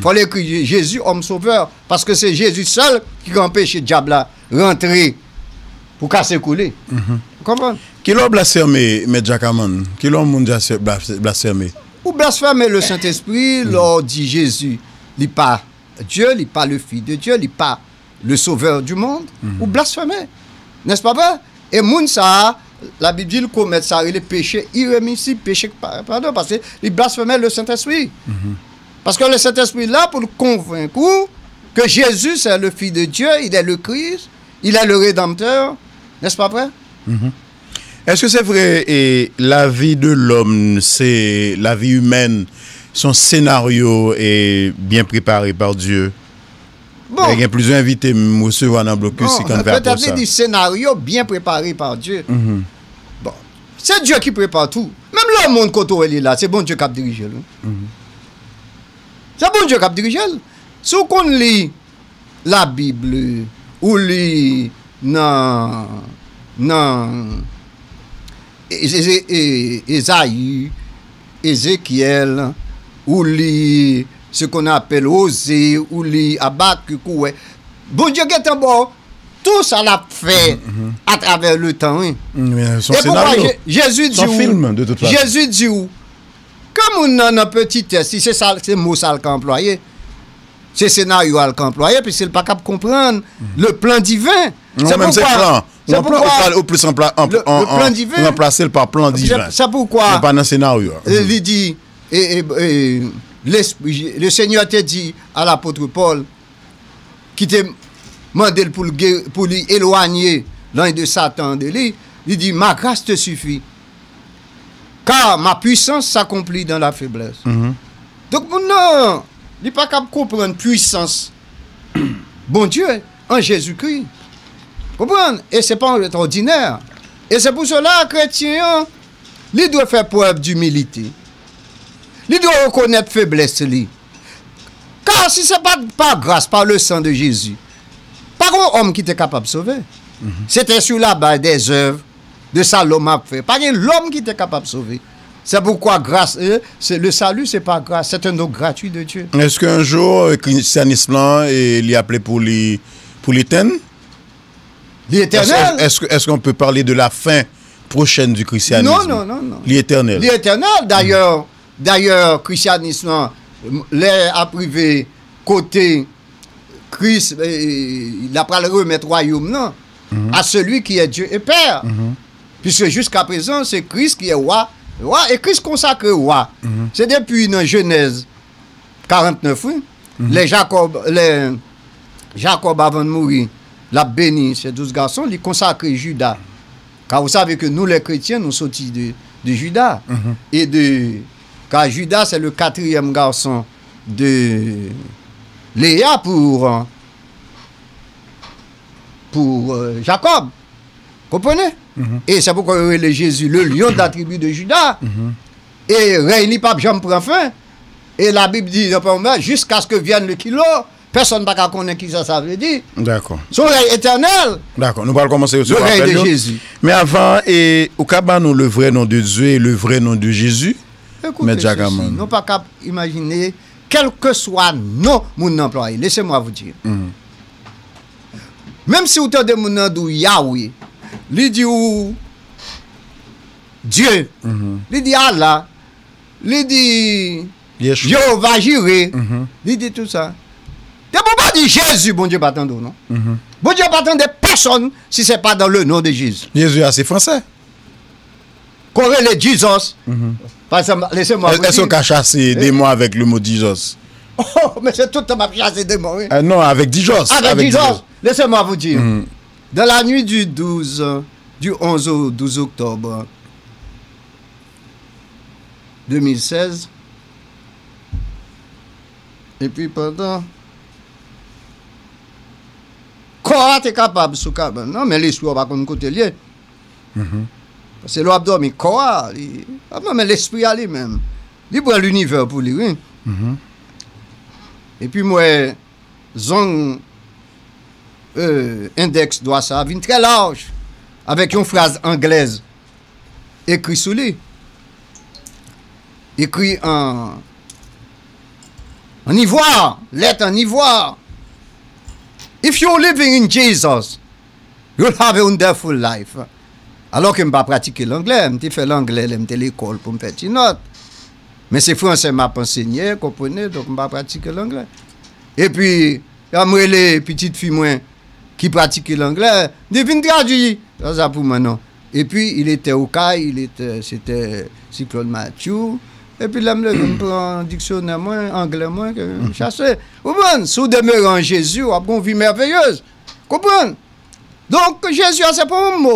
fò l ekri Je- Jésus, homme sauveur, paske se Jezi sèl ki ka anpeche dyab la rantre pou kase kou li. Ou konprann? Kilè w blasfème, Mèt Jackman? Kilè yon moun blasfème? Ou blasfème le Saint-Esprit lè w di Jezi, li pa Dye, li pa le Fils de Dieu, li pa le Sauveur du monde, ou blasfème. N'est-ce pas vrai? E moun sa a, Labib di l komèt sa rele peche iremisib, peche pa- padon, paske li blasfème le Saint-Esprit. Paske le Saint-Esprit la pou l konvenk ou ke Jésus c'est le Fils de Dieu, il est le Christ, il est le Rédempteur, n'est-ce pas vrai? Èske se vre e lavi de lòm, se lavi imèn, se yon senaryo e byen prepare pa Dye? Bon. Gen plizyè envite m resevwa nan blokis ki konn fè apwòch sa. Petèt li di senaryo byen prepare pa Dye. Bon. Se Dye ki prepare tou. Menm lemonn kote w ye la, se Bondye k ap dirije l. Se Bondye k ap dirije l. Si w konn li Labib, ou li nan nan Ezayi, Ezekyèl, ou li ce qu'on appelle Oze, ou li Abakik, ou wè Bondye gentan ba w tou sa l ap fè atravè letan wi. E poukwa Jezi di w, Jezi di w, kan moun nan nan petitès li, se sa, se mo sa l ka anplwaye. Se senaryo a l ka anplwaye, piske l pa kab konprann le plan divin. Se poukwa, se poukwa le plan divin. Se poukwa li di, e, e, e, le Senyè te di a lapot Pòl, ki te mande l pou l geri, pou li elwanye lanj de Satan de li, li di, Ma grâce te suffit, car ma puissance s'accomplit dans la faiblesse. Donk, moun nan, li pa kab konprann pwisans Bondye an Jezikri. Konprann? E se pa yon ret òdinè. E se pou sela, kretyen an, li dwe fè prèv dimilite. Li dwe rekonèt feblès li. Kar si se pa t pa gras, pa le san de Jezi, pa gen yon òm ki te kapab sove. Se te sou la baz dè zèv de sa lòm ap fè. Pa gen lòm ki te kapab sove. Se poukwa gras, e, se, le salut, c'est par grâce, c'est un don gratuit de Dieu. Est-ce qu'un jour, euh, christianisme là, et li aple pou li, pou li tenn? Li etènèl. Est-ce, est-ce, est-ce qu'on peut parler de la fin prochaine du christianisme? Non, non, non, non. Li etènèl. Li etènèl. Dayè, dayè, christianisme là, lè ap rive kote Kris, eh, l ap pral remèt wayòm nan à celui qui est Dieu et Père. Puisque jusqu'à présent, c'est Christ qui est roi, roi, et Christ consacré roi. Se depi nan Jenèz karant nèf, wi. Lè Jakòb, lè Jakòb, avan l mouri, l ap beni ses douze garçons, li konsakre Jida. Car vous savez que nous, les chrétiens, nous sortis de, de Juda. Et de, car Juda, c'est le quatrième garçon de Léa pour, pour euh, Jacob. Konprann? E se poukwa yo rele Jezi le lion de la tribu de Juda. E rèy li p ap janm pran fen. E Labib di, nan pawòl mwen, jusqu'à ce que vienne le kilo, Pèsonn pa ka konnen kisa sa vle di. Dakò. Se yon rèy etènèl. Dakò. Nou pral kòmanse resevwa apèl yo. Le règne de Jésus. Men avan, e, ou ka ban nou le vrai nom de Dieu et le vrai nom de Jésus? Mèt Jakaman. Écoutez ceci, nou pa ka imajine kèlkeswa non moun nan anplwaye. Laissez-moi vous dire. Menm si ou tande moun nan di w Yahweh, li di w Dieu, li di Allah, li di Yeshua. Jewova Jire, li di tout sa. Depi w pa di Jezi, Bondye pa tande w non. Bondye pa tande pèsonn si se pa dans le nom de Jésus. Jezi a se fransè. Kon rele Jesus. Pa egzanp, laissez-moi vous dire. Èske w ka chase demon avèk le mot Jesus? Oh, men se tout tan m ap chase demon, wi. Euh, non, avec Dijos. Avec Dijos. Laissez-moi vous dire. Dans la nuit du douze, du onze au douze octobre deux mille seize, epi pandan kò a te kapab sou kabann nan, men lespri a pa konn kote l ye. Paske lè w ap dòmi, kò a, li, a, men lespri a li menm, li pran linivè pou li, wi. Epi m wè zong, euh, endèks dwa sa a vin trè laj, avèk yon fraz anglèz ekri sou li. Ekri an, an ivwa, lèt an ivwa. If you're living in Jesus, you'll have a wonderful life. Alò ke m pa pratike l anglè, m te fè l anglè lè m te lekòl pou m fè ti nòt. Men se fransè m ap ansenye, konprann, donk m pa pratike l anglè. Epi, lè m rele pitit fi mwen ki pratike l anglè, m di, "Vin tradui sa pou mwen non." Epi, il était au Cay, il était, c'était Cyclone Matthew. Epi, lè m leve, m pran diksyonè mwen, anglè mwen, ke m chache. Ou konprann? Si w demere an Jezi, w ap gen yon vi mèveyez. Konprann? Donk, Jezi a, se pa yon mo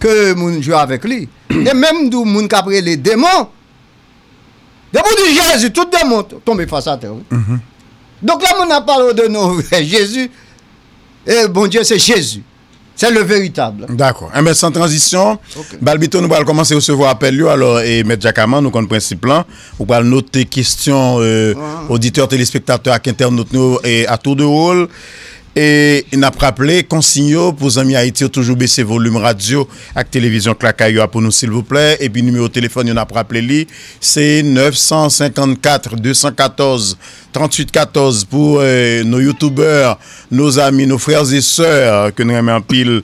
ke moun jwe avèk li. E menm di w moun k ap rele demon, depi w di Jezi, tout demon t-, tonbe fas atè, wi. Donk, lè moun ap pale w de non Jezi, e Bondye se Jezi. Se le veritab. Dakò. Enben, san tranzisyon, Balbito, nou pral kòmanse resevwa apèl yo. Alò, e, Mèt Jakaman, nou konn prensip lan. Ou pral note kesyon, e, oditè, telespektatè ak entènot nou, e, a tour de rôle. E n ap raple, konsiy yo pou zanmi Ayiti yo, toujou bese volim radyo ak televizyon k lakay yo a pou nou, silvouplè. Epi nimewo telefòn yo, n ap raple li, se nèf san senkannkat, de san katòz, tranntuit katòz pou, e, nos youtubeurs, nos amis, nos frères et sœurs ke n renmen anpil,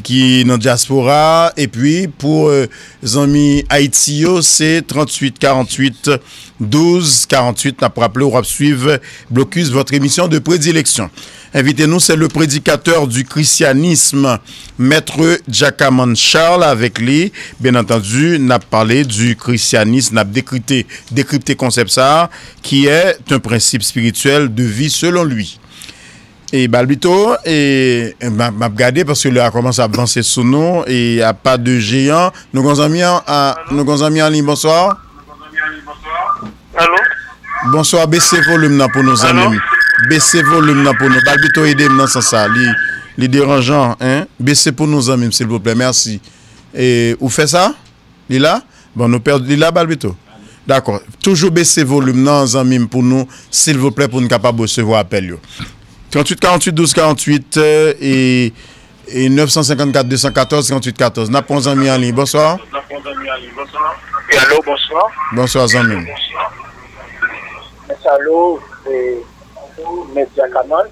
ki nan dyaspora. Epi pou, e, zanmi Ayiti yo, se tranntuit karanntuit, douz karanntuit. N ap raple w, w ap swiv Blocus, votre émission de prédilection. Envite nou, se le prédicateur du christianisme, Maître Jacaman Charles. Avèk li, byen antandi, n ap pale du christianisme, n ap dekrite, dekripte konsèp sa a, qui est un principe spirituel de vie selon lui. E Balbito, e, m ap, m ap gade paske lè a kòmanse ap vanse sou nou, e a pa de jeyan. Nou gon zanmi an, a, nou gon zanmi an liy, bonswa. Alo? Bonswa, bese volim nan pou nou, zanmi m. Bese volim nan pou nou. Balbito, ede m nan sans sa. Li, li deranjan, en. Bese pou nou, zanmi m, silvouplè. Mèsi. E, ou fè sa? Li la? Bon, nou pèdi li la, Balbito. Dakò. Toujou bese volim nan, zanmi m, pou nou, silvouplè, pou n kapab resevwa apèl yo. Tranntuit karanntuit douz karanntuit, e, e nèf san senkannkat de san katòz tranntuit katòz. N ap pran zanmi an liy. Bonswa. Wi, alo, bonswa. Bonswa, zanmi m. Mèt Alo, e, Mèt Jakaman,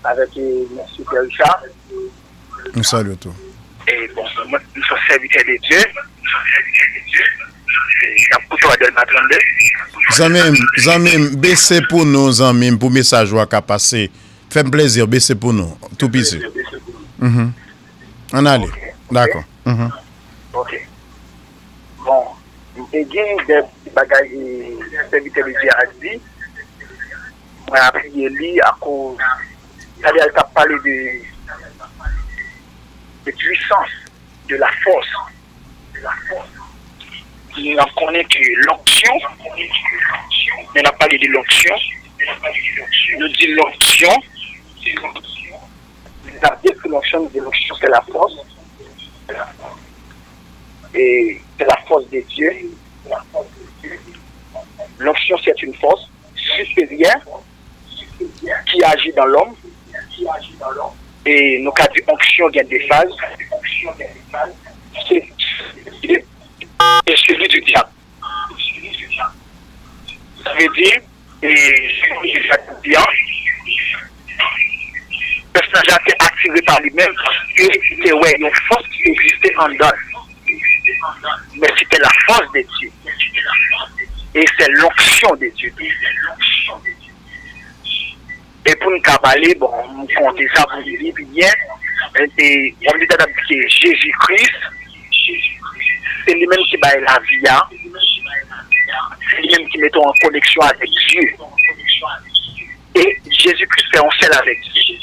avèk, e, Mèt Super Richard. Nou salye w tou. E, bon, mwen, m se sèvitè de Dye. E, n ap koute w a Dèlma trannde. Zanmi m, zanmi m, bese pou nou, zanmi m, pou mesaj ou a ka pase. Fè m plezi, bese pou nou, tou piti. Mhm. Ann ale. Ok, ok. Dakò. Mhm. Ok. Bon, e gen de bagay, e, sèvitè de Dye a di, mwen apiye li akoz talè a l t ap pale de, de pwisans, de la fòs. Nou ap konnen ke lonksyon, lè n ap pale de lonksyon, nou di lonksyon, nou ap dekri lonksyon, nou di lonksyon se la fòs, e se la fòs de Dye. L'onction, c'est une force supérieure qui agit dans l'homme, e nou ka di onksyon gen de faz, se e seli di dyab. Sa vle di, e, jan Jezi a te di an, pèsonaj la te atire pa li menm paske li te wè yon fòs ki egziste anndan l. Mais c'était la force de Dieu. Et c'est l'onction de Dieu. E pou n ka pale, bon, m konte sa pou n li byen. E, e, m te ta di ke Jezi Kris, se li menm ki bay lavi a. Se li menm ki mete w an koneksyon avèk Dye. E Jezi Kris fè yon sèl avèk Dye.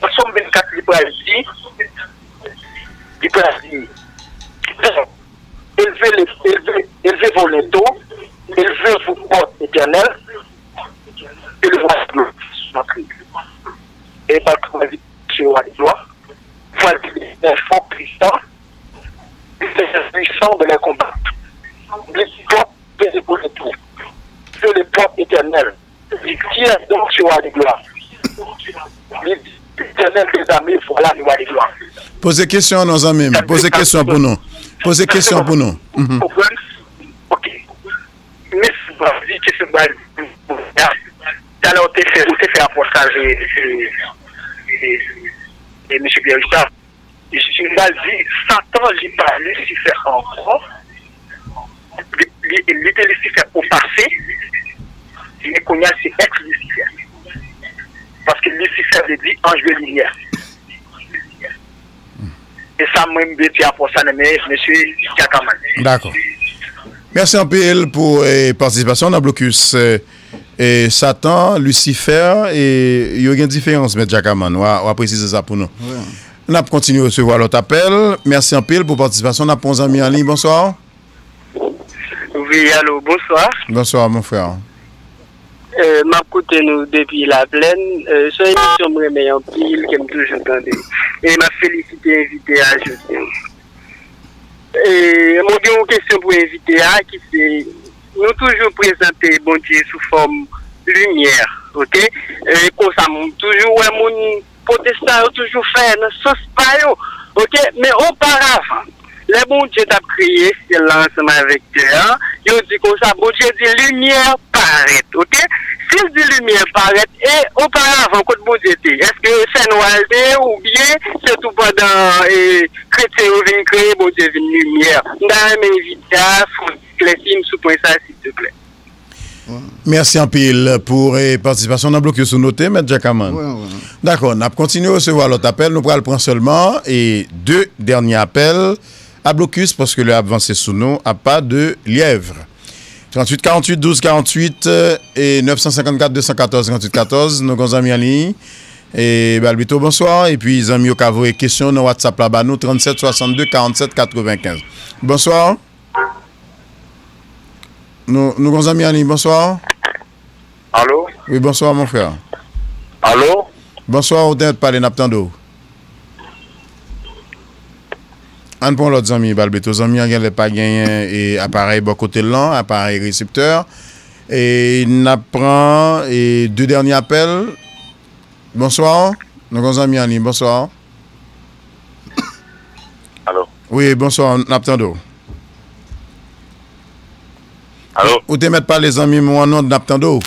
Nan Sòm vennkat, li pral di, li pral di, élevez, les- élevez, élevez vos linteaux, élevez vos portes éternelles, que le roi de gloire entre. E pral kòmanse se roi de gloire, pral di les enfants puissants, les enfants puissants de les combats. Li di, élevez vos linteaux, élevez les portes éternelles. Li di, qui est donc ce roi de gloire? Li di, Éternel des armées, voilà le roi de gloire. Poze kesyon non, zanmi m. Poze kesyon pou nou. Poze kesyon pou nou. Mhm. Konprann? Ok. Men si w di kesyon ba talè ou te fè, ou te fè apòt sa, e, e, e, e, mesye Pierre Richard. Li pral di, Satan, li pa Lisifè ankò. Li, li, li te Lisifè o pase, men kounye a se èks Lisifè. Paske Lisifè vle di anj de limyè. E sa mwen, m vle di apre sa, nan men mesye Djakaman. Dakò. Mèsi anpil pou, eh, patisipasyon nan blokis, eh, eh, Satan, Lisifè, e yo gen diferans, Mèt Djakaman. W a, w a presize sa pou nou. Wi. N ap kontinye resevwa lòt apèl. Mèsi anpil pou patisipasyon. N ap pran zanmi an liy. Bonswa. Wi, alo, bonswa. Bonswa, mon frè. Eh, m ap koute nou depi Laplèn. Eh, se yon emisyon m renmen anpil, ke m toujou tande. E m ap felisite envite a jodi a. E mwen gen yon kesyon pou envite a, ki se, nou toujou prezante Bondye sou fòm limyè, oke? E konsa, m toujou wè moun pwotestan yo toujou fè nan sans pa yo, oke? Men oparavan, lè Bondye t ap kreye syèl la ansanm avèk tè a, yo di konsa, Bondye di, limyè parèt, oke? Si l di limyè parèt, e oparavan, kot Bondye te ye? Èske fènwa l te ye, oubyen se tou pandan, e, kretyen yo vin kreye, Bondye vin limyè? M ta renmen envite a fè yon eklèsi m sou pwen sa, silteplè. Mèsi anpil pou, eh, patisipasyon nan blokis ou note, Mèt Djakaman. Wi, wi. Dakò, n ap kontinye resevwa lòt apèl. Nou pral pran sèlman, eh, de dènye apèl a blokis, paske lè ap vanse sou nou, apa de lyèv. Tranntuit karanntuit douz karanntuit, eh, e nèf san senkannkat de san katòz tranntuit katòz. Nou gon zanmi an liy. E Balbito, bonswa. Epi zanmi yo ka voye kesyon nan WhatsApp la ba nou, trannsèt swasanndde karannsèt katrevenkenz. Bonswa. Nou, nou gon zanmi an liy, bonswa. Alo? Wi, bonswa, mon frè. Alo? Bonswa, ou te mèt pale, n ap tande w. Ann pran lòt zanmi, Balbito. Zanmi an genlè pa genyen, e, aparèy bò kote l lan, aparèy reseptè. E n ap pran, e, de dènye apèl. Bonswa. Nou gon zanmi an liy, bonswa. Alo? Wi, bonswa, n ap tande w. Alo? Ou te mèt pale, zanmi m, ou an onn, n ap tande w.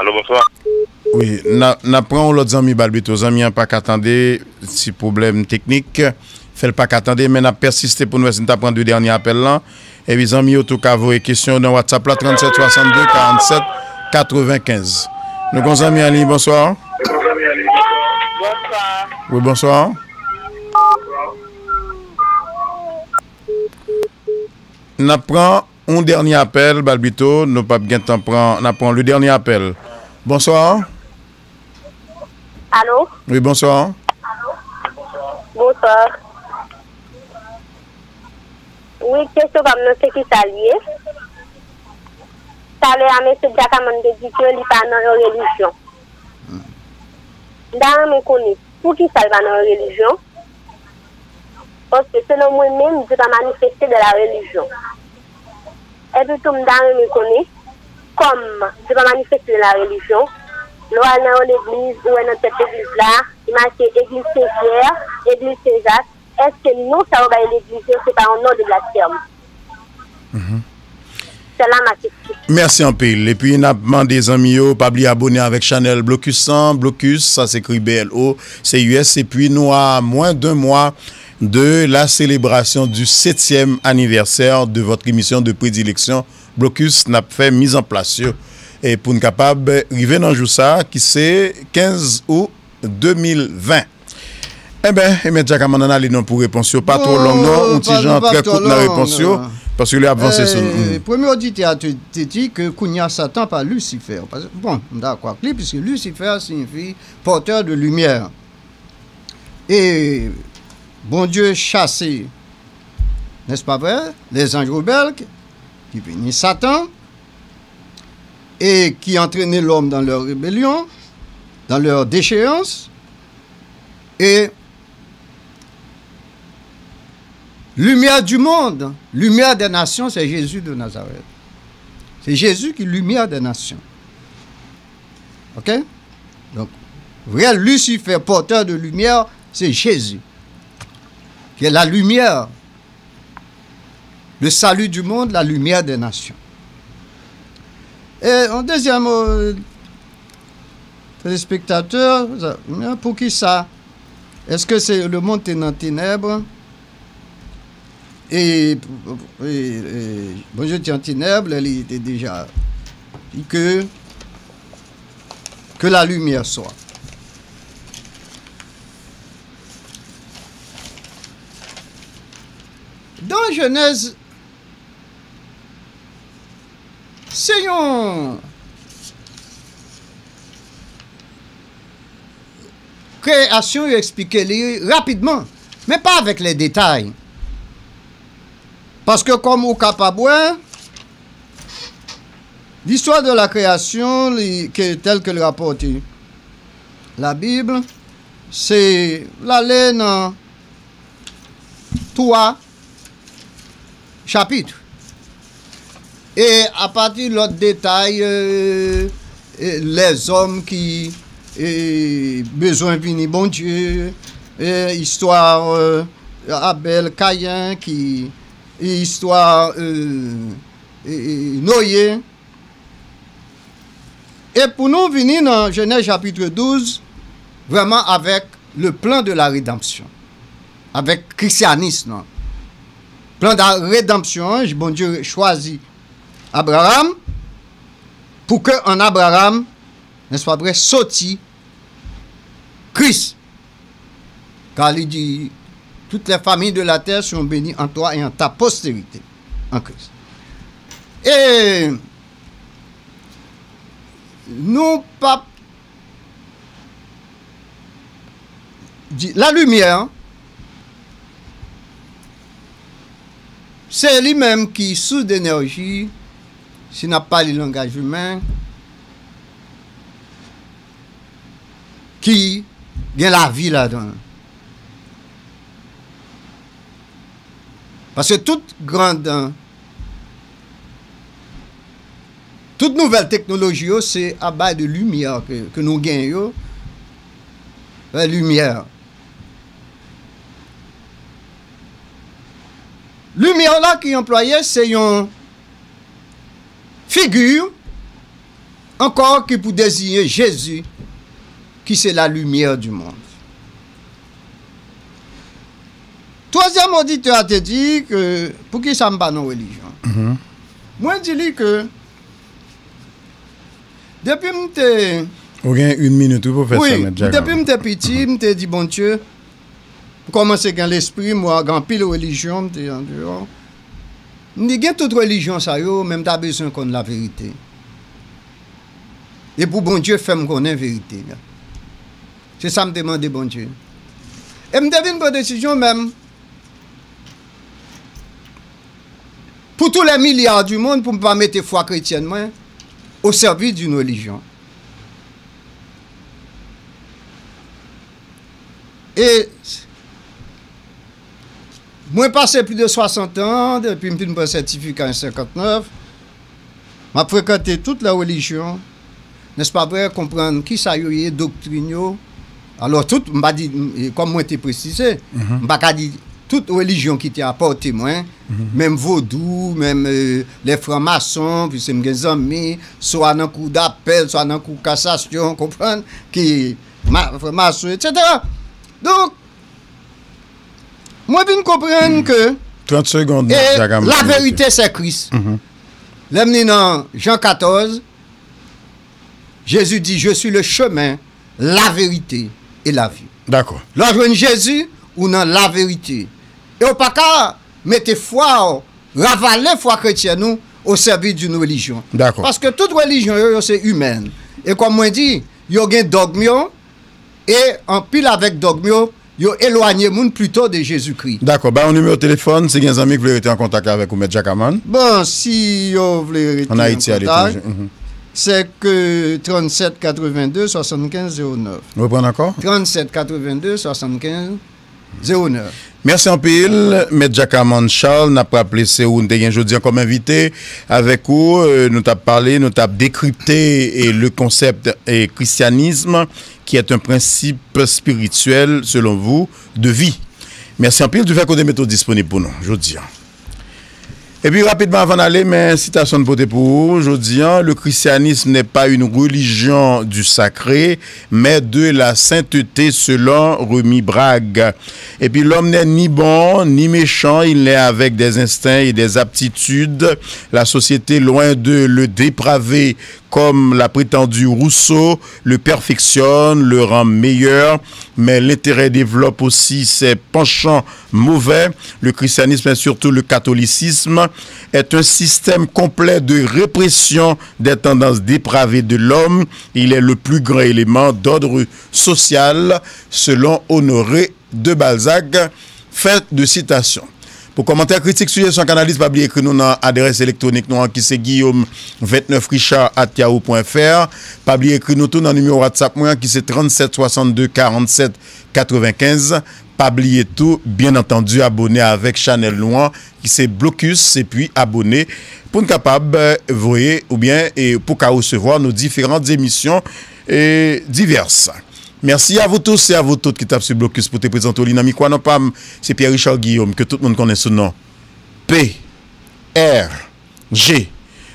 Alo, bonswa. Wi, n a, n ap pran yon lòt zanmi, Balbito. Zanmi an pa ka tande, ti pwoblèm teknik fè l pa ka tande, men n ap pèsiste pou n wè si n ta pran de dènye apèl lan. Epi zanmi yo tou ka voye kesyon yo nan WhatsApp la, trannsèt swasanndde karannsèt katrevenkenz. Nou gon zanmi an liy, bonswa. Bonswa. Wi, bonswa. N ap pran yon dènye apèl, Balbito, nou p ap gentan pran, n ap pran le dènye apèl. Bonswa. Alo? Wi, bonswa. Bonswa. Wi, kesyon pa m nan se kisa l ye. Talè a, mesye Djakaman te di ke li pa nan yon relijyon. M ta renmen konnen poukisa l pa nan yon relijyon. Paske selon mwen menm, Dye pa manifeste de la relijyon. Epi tou, m ta renmen konnen, Kòm se pa manifeste la relijyon, lè w al nan yon legliz, ou wè nan tèt legliz la, li make Egliz Sen Pyè, Egliz Sen Jak, èske non sa yo bay legliz yo, se pa yon non de blasfèm? Se la ma kesyon. Mèsi anpil. Epi n ap mande zanmi yo, pa bliye abone avèk chanèl Blocus lan. Blocus, sa se ekri B L O C U S. Epi nou a moins d'un mois de la célébration du septième anniversaire de votre émission de prédilection, Blocus. N ap fè mizanplas yo, e pou n kapab rive nan jou sa a, ki se kenz out de mil ven. Enben, Emet Jack, ann ale non pou repons yo. Pa twò long, non. Yon ti jan trè kout nan repons yo, paske lè ap vanse sou nou. Premye oditè a te, te di ke kounye a Satan pa Lisifè. Paske, bon, m dakò ak li, piske Lisifè siyifi porteur de lumière. E Bondye chase, n'est-ce pas vrai, les anges rebelles, ki vini Satan, et qui entraînaient l'homme dans leur rébellion, dans leur déchéance, et lumière du monde, lumière des nations, c'est Jésus de Nazareth. C'est Jésus qui est lumière des nations. OK? Donc, vrai Lucifer, porteur de lumière, c'est Jésus, qui est la lumière, le salut du monde, la lumière des nations. E yon dezyèm, euh, telespektatè, poukisa? Èske se lemonn te nan tenèb? E, e, e Bondye te an tenèb, lè li te deja di ke, que la lumière soit. Dans Genèse, se yon kreyasyon, yo eksplike li rapidman, men pa avèk lè detay. Paske kòm ou kapab wè, l'histoire de la création, li, ke, tel ke l rapòte la Bible, se l ale nan twa chapit. E apati lòt detay, euh, euh, lèzòm ki, euh, bezwen vini Bondye, euh, istwa, euh, Abèl, Kayen, ki, istwa, euh, euh, Noye. E pou nou vini nan Jenèz chapit douz, vrèman avèk le plan de la rédemption, avèk krisyanis lan. Plan de redanpsyon an, Bondye chwazi Abraram pou ke an Abraram, n'est-ce pas vrai, soti Kris. Car il dit, toutes les familles de la terre seront bénies en toi et en ta postérité, en Christ. E nou p ap di, la limyè, se li menm ki sous d'énergie, si n ap pale langaj imen, ki gen lavi ladan l. Paske tout grand, tout nouvèl teknoloji yo, se à base de lumière ke, ke nou gen yo, limyè. Limyè la ki anplwaye, se yon figi ankò ki pou deziyen Jezi, ki se la lumière du monde. Twazyèm oditè a te di ke, poukisa m pa nan relijyon? Mwen di li ke, depi m te... Ou gen yon minit, wi, pou fè sa, Mèt Djagan. Depi m te piti, m te di, Bondye, m kòmanse gen lespri, m wè gen anpil relijyon, m te andeyò. M di, gen tout relijyon sa yo, men m ta bezwen konn laverite. E pou Bondye fè m konnen verite a. Se sa m te mande Bondye. E m te vin pran desizyon menm, pour tous les milliards du monde, pou m pa mete fwa kretyèn mwen au service d'une religion. E mwen pase plis de swasant an, depi m fin pran sètifika an senkantnèf, M ap frekante tout lè relijyon, nèspa vrè, konprann kisa yo ye, doktrin yo. Alò, tout, m pa di, m, e, kòm mwen te presize, m pa ka di tout relijyon ki te apòte mwen, menm vodou, menm, e, lè franmason, piske m gen zanmi, swa nan kou dapèl, swa nan kou kasasyon, konprann, ki ma-, franmason, etsetera. Donk, mwen vin konprann ke, trant segonn, e, Jack Hammond, la vérité, c'est Christ. Lè m li nan Jan katòz, Jezi di, "Je suis le chemin, la vérité et la vie." Dakò. Lè w jwenn Jezi, ou nan laverite. E w pa ka mete fwa w, ravale fwa kretyèn ou, o sèvis d'une religion. Dakò. Paske tout relijyon yo, yo se imèn. E kòm mwen di, yo gen dògm yo, e anpil avèk dògm yo, yo elwanye moun plito de Jezikri. Dakò. Ba yon nimewo telefòn, si gen zanmi ki vle rete an kontak avèk ou, Mèt Jack Hammond. Bon, si yo vle rete an kontak, se ke trant sèt katreven de swasannkenz zewo nèf. Reprann ankò. Trant sèt katreven de swasannkenz zewo nèf. Mèsi anpil, Mèt Jack Hammond Charles. N ap raple se ou n te gen jodi an kòm envite. Avèk ou, e, nou t ap pale, nou t ap dekripte, e, le konsèp, e, christianisme, qui est un principe spirituel, selon vous, de vie. Mèsi anpil, du fè ke w te mete w disponib pou nou jodi an. Epi, rapidman, avan n ale, men sitasyon n pote pou ou jodi an: Le christianisme n'est pas une religion du sacré, mais de la sainteté, selon Rémi Brague. Epi, l'homme n'est ni bon ni méchant, il naît avec des instincts et des aptitudes. La société, loin de le dépraver, comme l'a prétendu Rousseau, le perfectionne, le rend meilleur, mais l'intérêt développe aussi ses penchants mauvais. Le christianisme, et surtout le catholicisme, est un système complet de répression des tendances dépravées de l'homme. Il est le plus grand élément d'ordre social, selon Honoré de Balzac. Fin de citation. Pou kòmantè, kritik, sijesyon ak analiz, pa bliye ekri nou nan adrès elektwonik nou an ki se guillaume vingt-neuf richard at yahoo point fr. Pa bliye ekri nou tou nan nimewo WhatsApp mwen an ki se trant sèt swasannde karant sèt katrevenkenz. Pa bliye tou, byen antandi, abòne avèk chanèl nou an ki se Blocus, epi abòne pou n kapab, eh, voye oubyen, eh, pou ka resevwa nou diferan emisyon, eh, divès. Mèsi a vou tous e a vou tout ki t ap swiv Blocus pou te prezante w li nan mikwo a. Non pa m, se Pierre Richard Guillaume, ke tout moun konnen sou non P R G.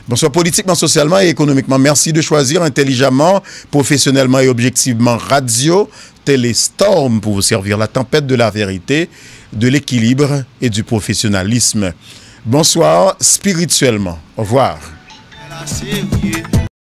Bonsoir. Politiquement, socialement et économiquement, merci de choisir intelligemment, professionnellement et objectivement Radio Téléstorm pour vous servir la tempête de la vérité, de l'équilibre et du professionnalisme. Bonsoir, spirituellement. Au revoir.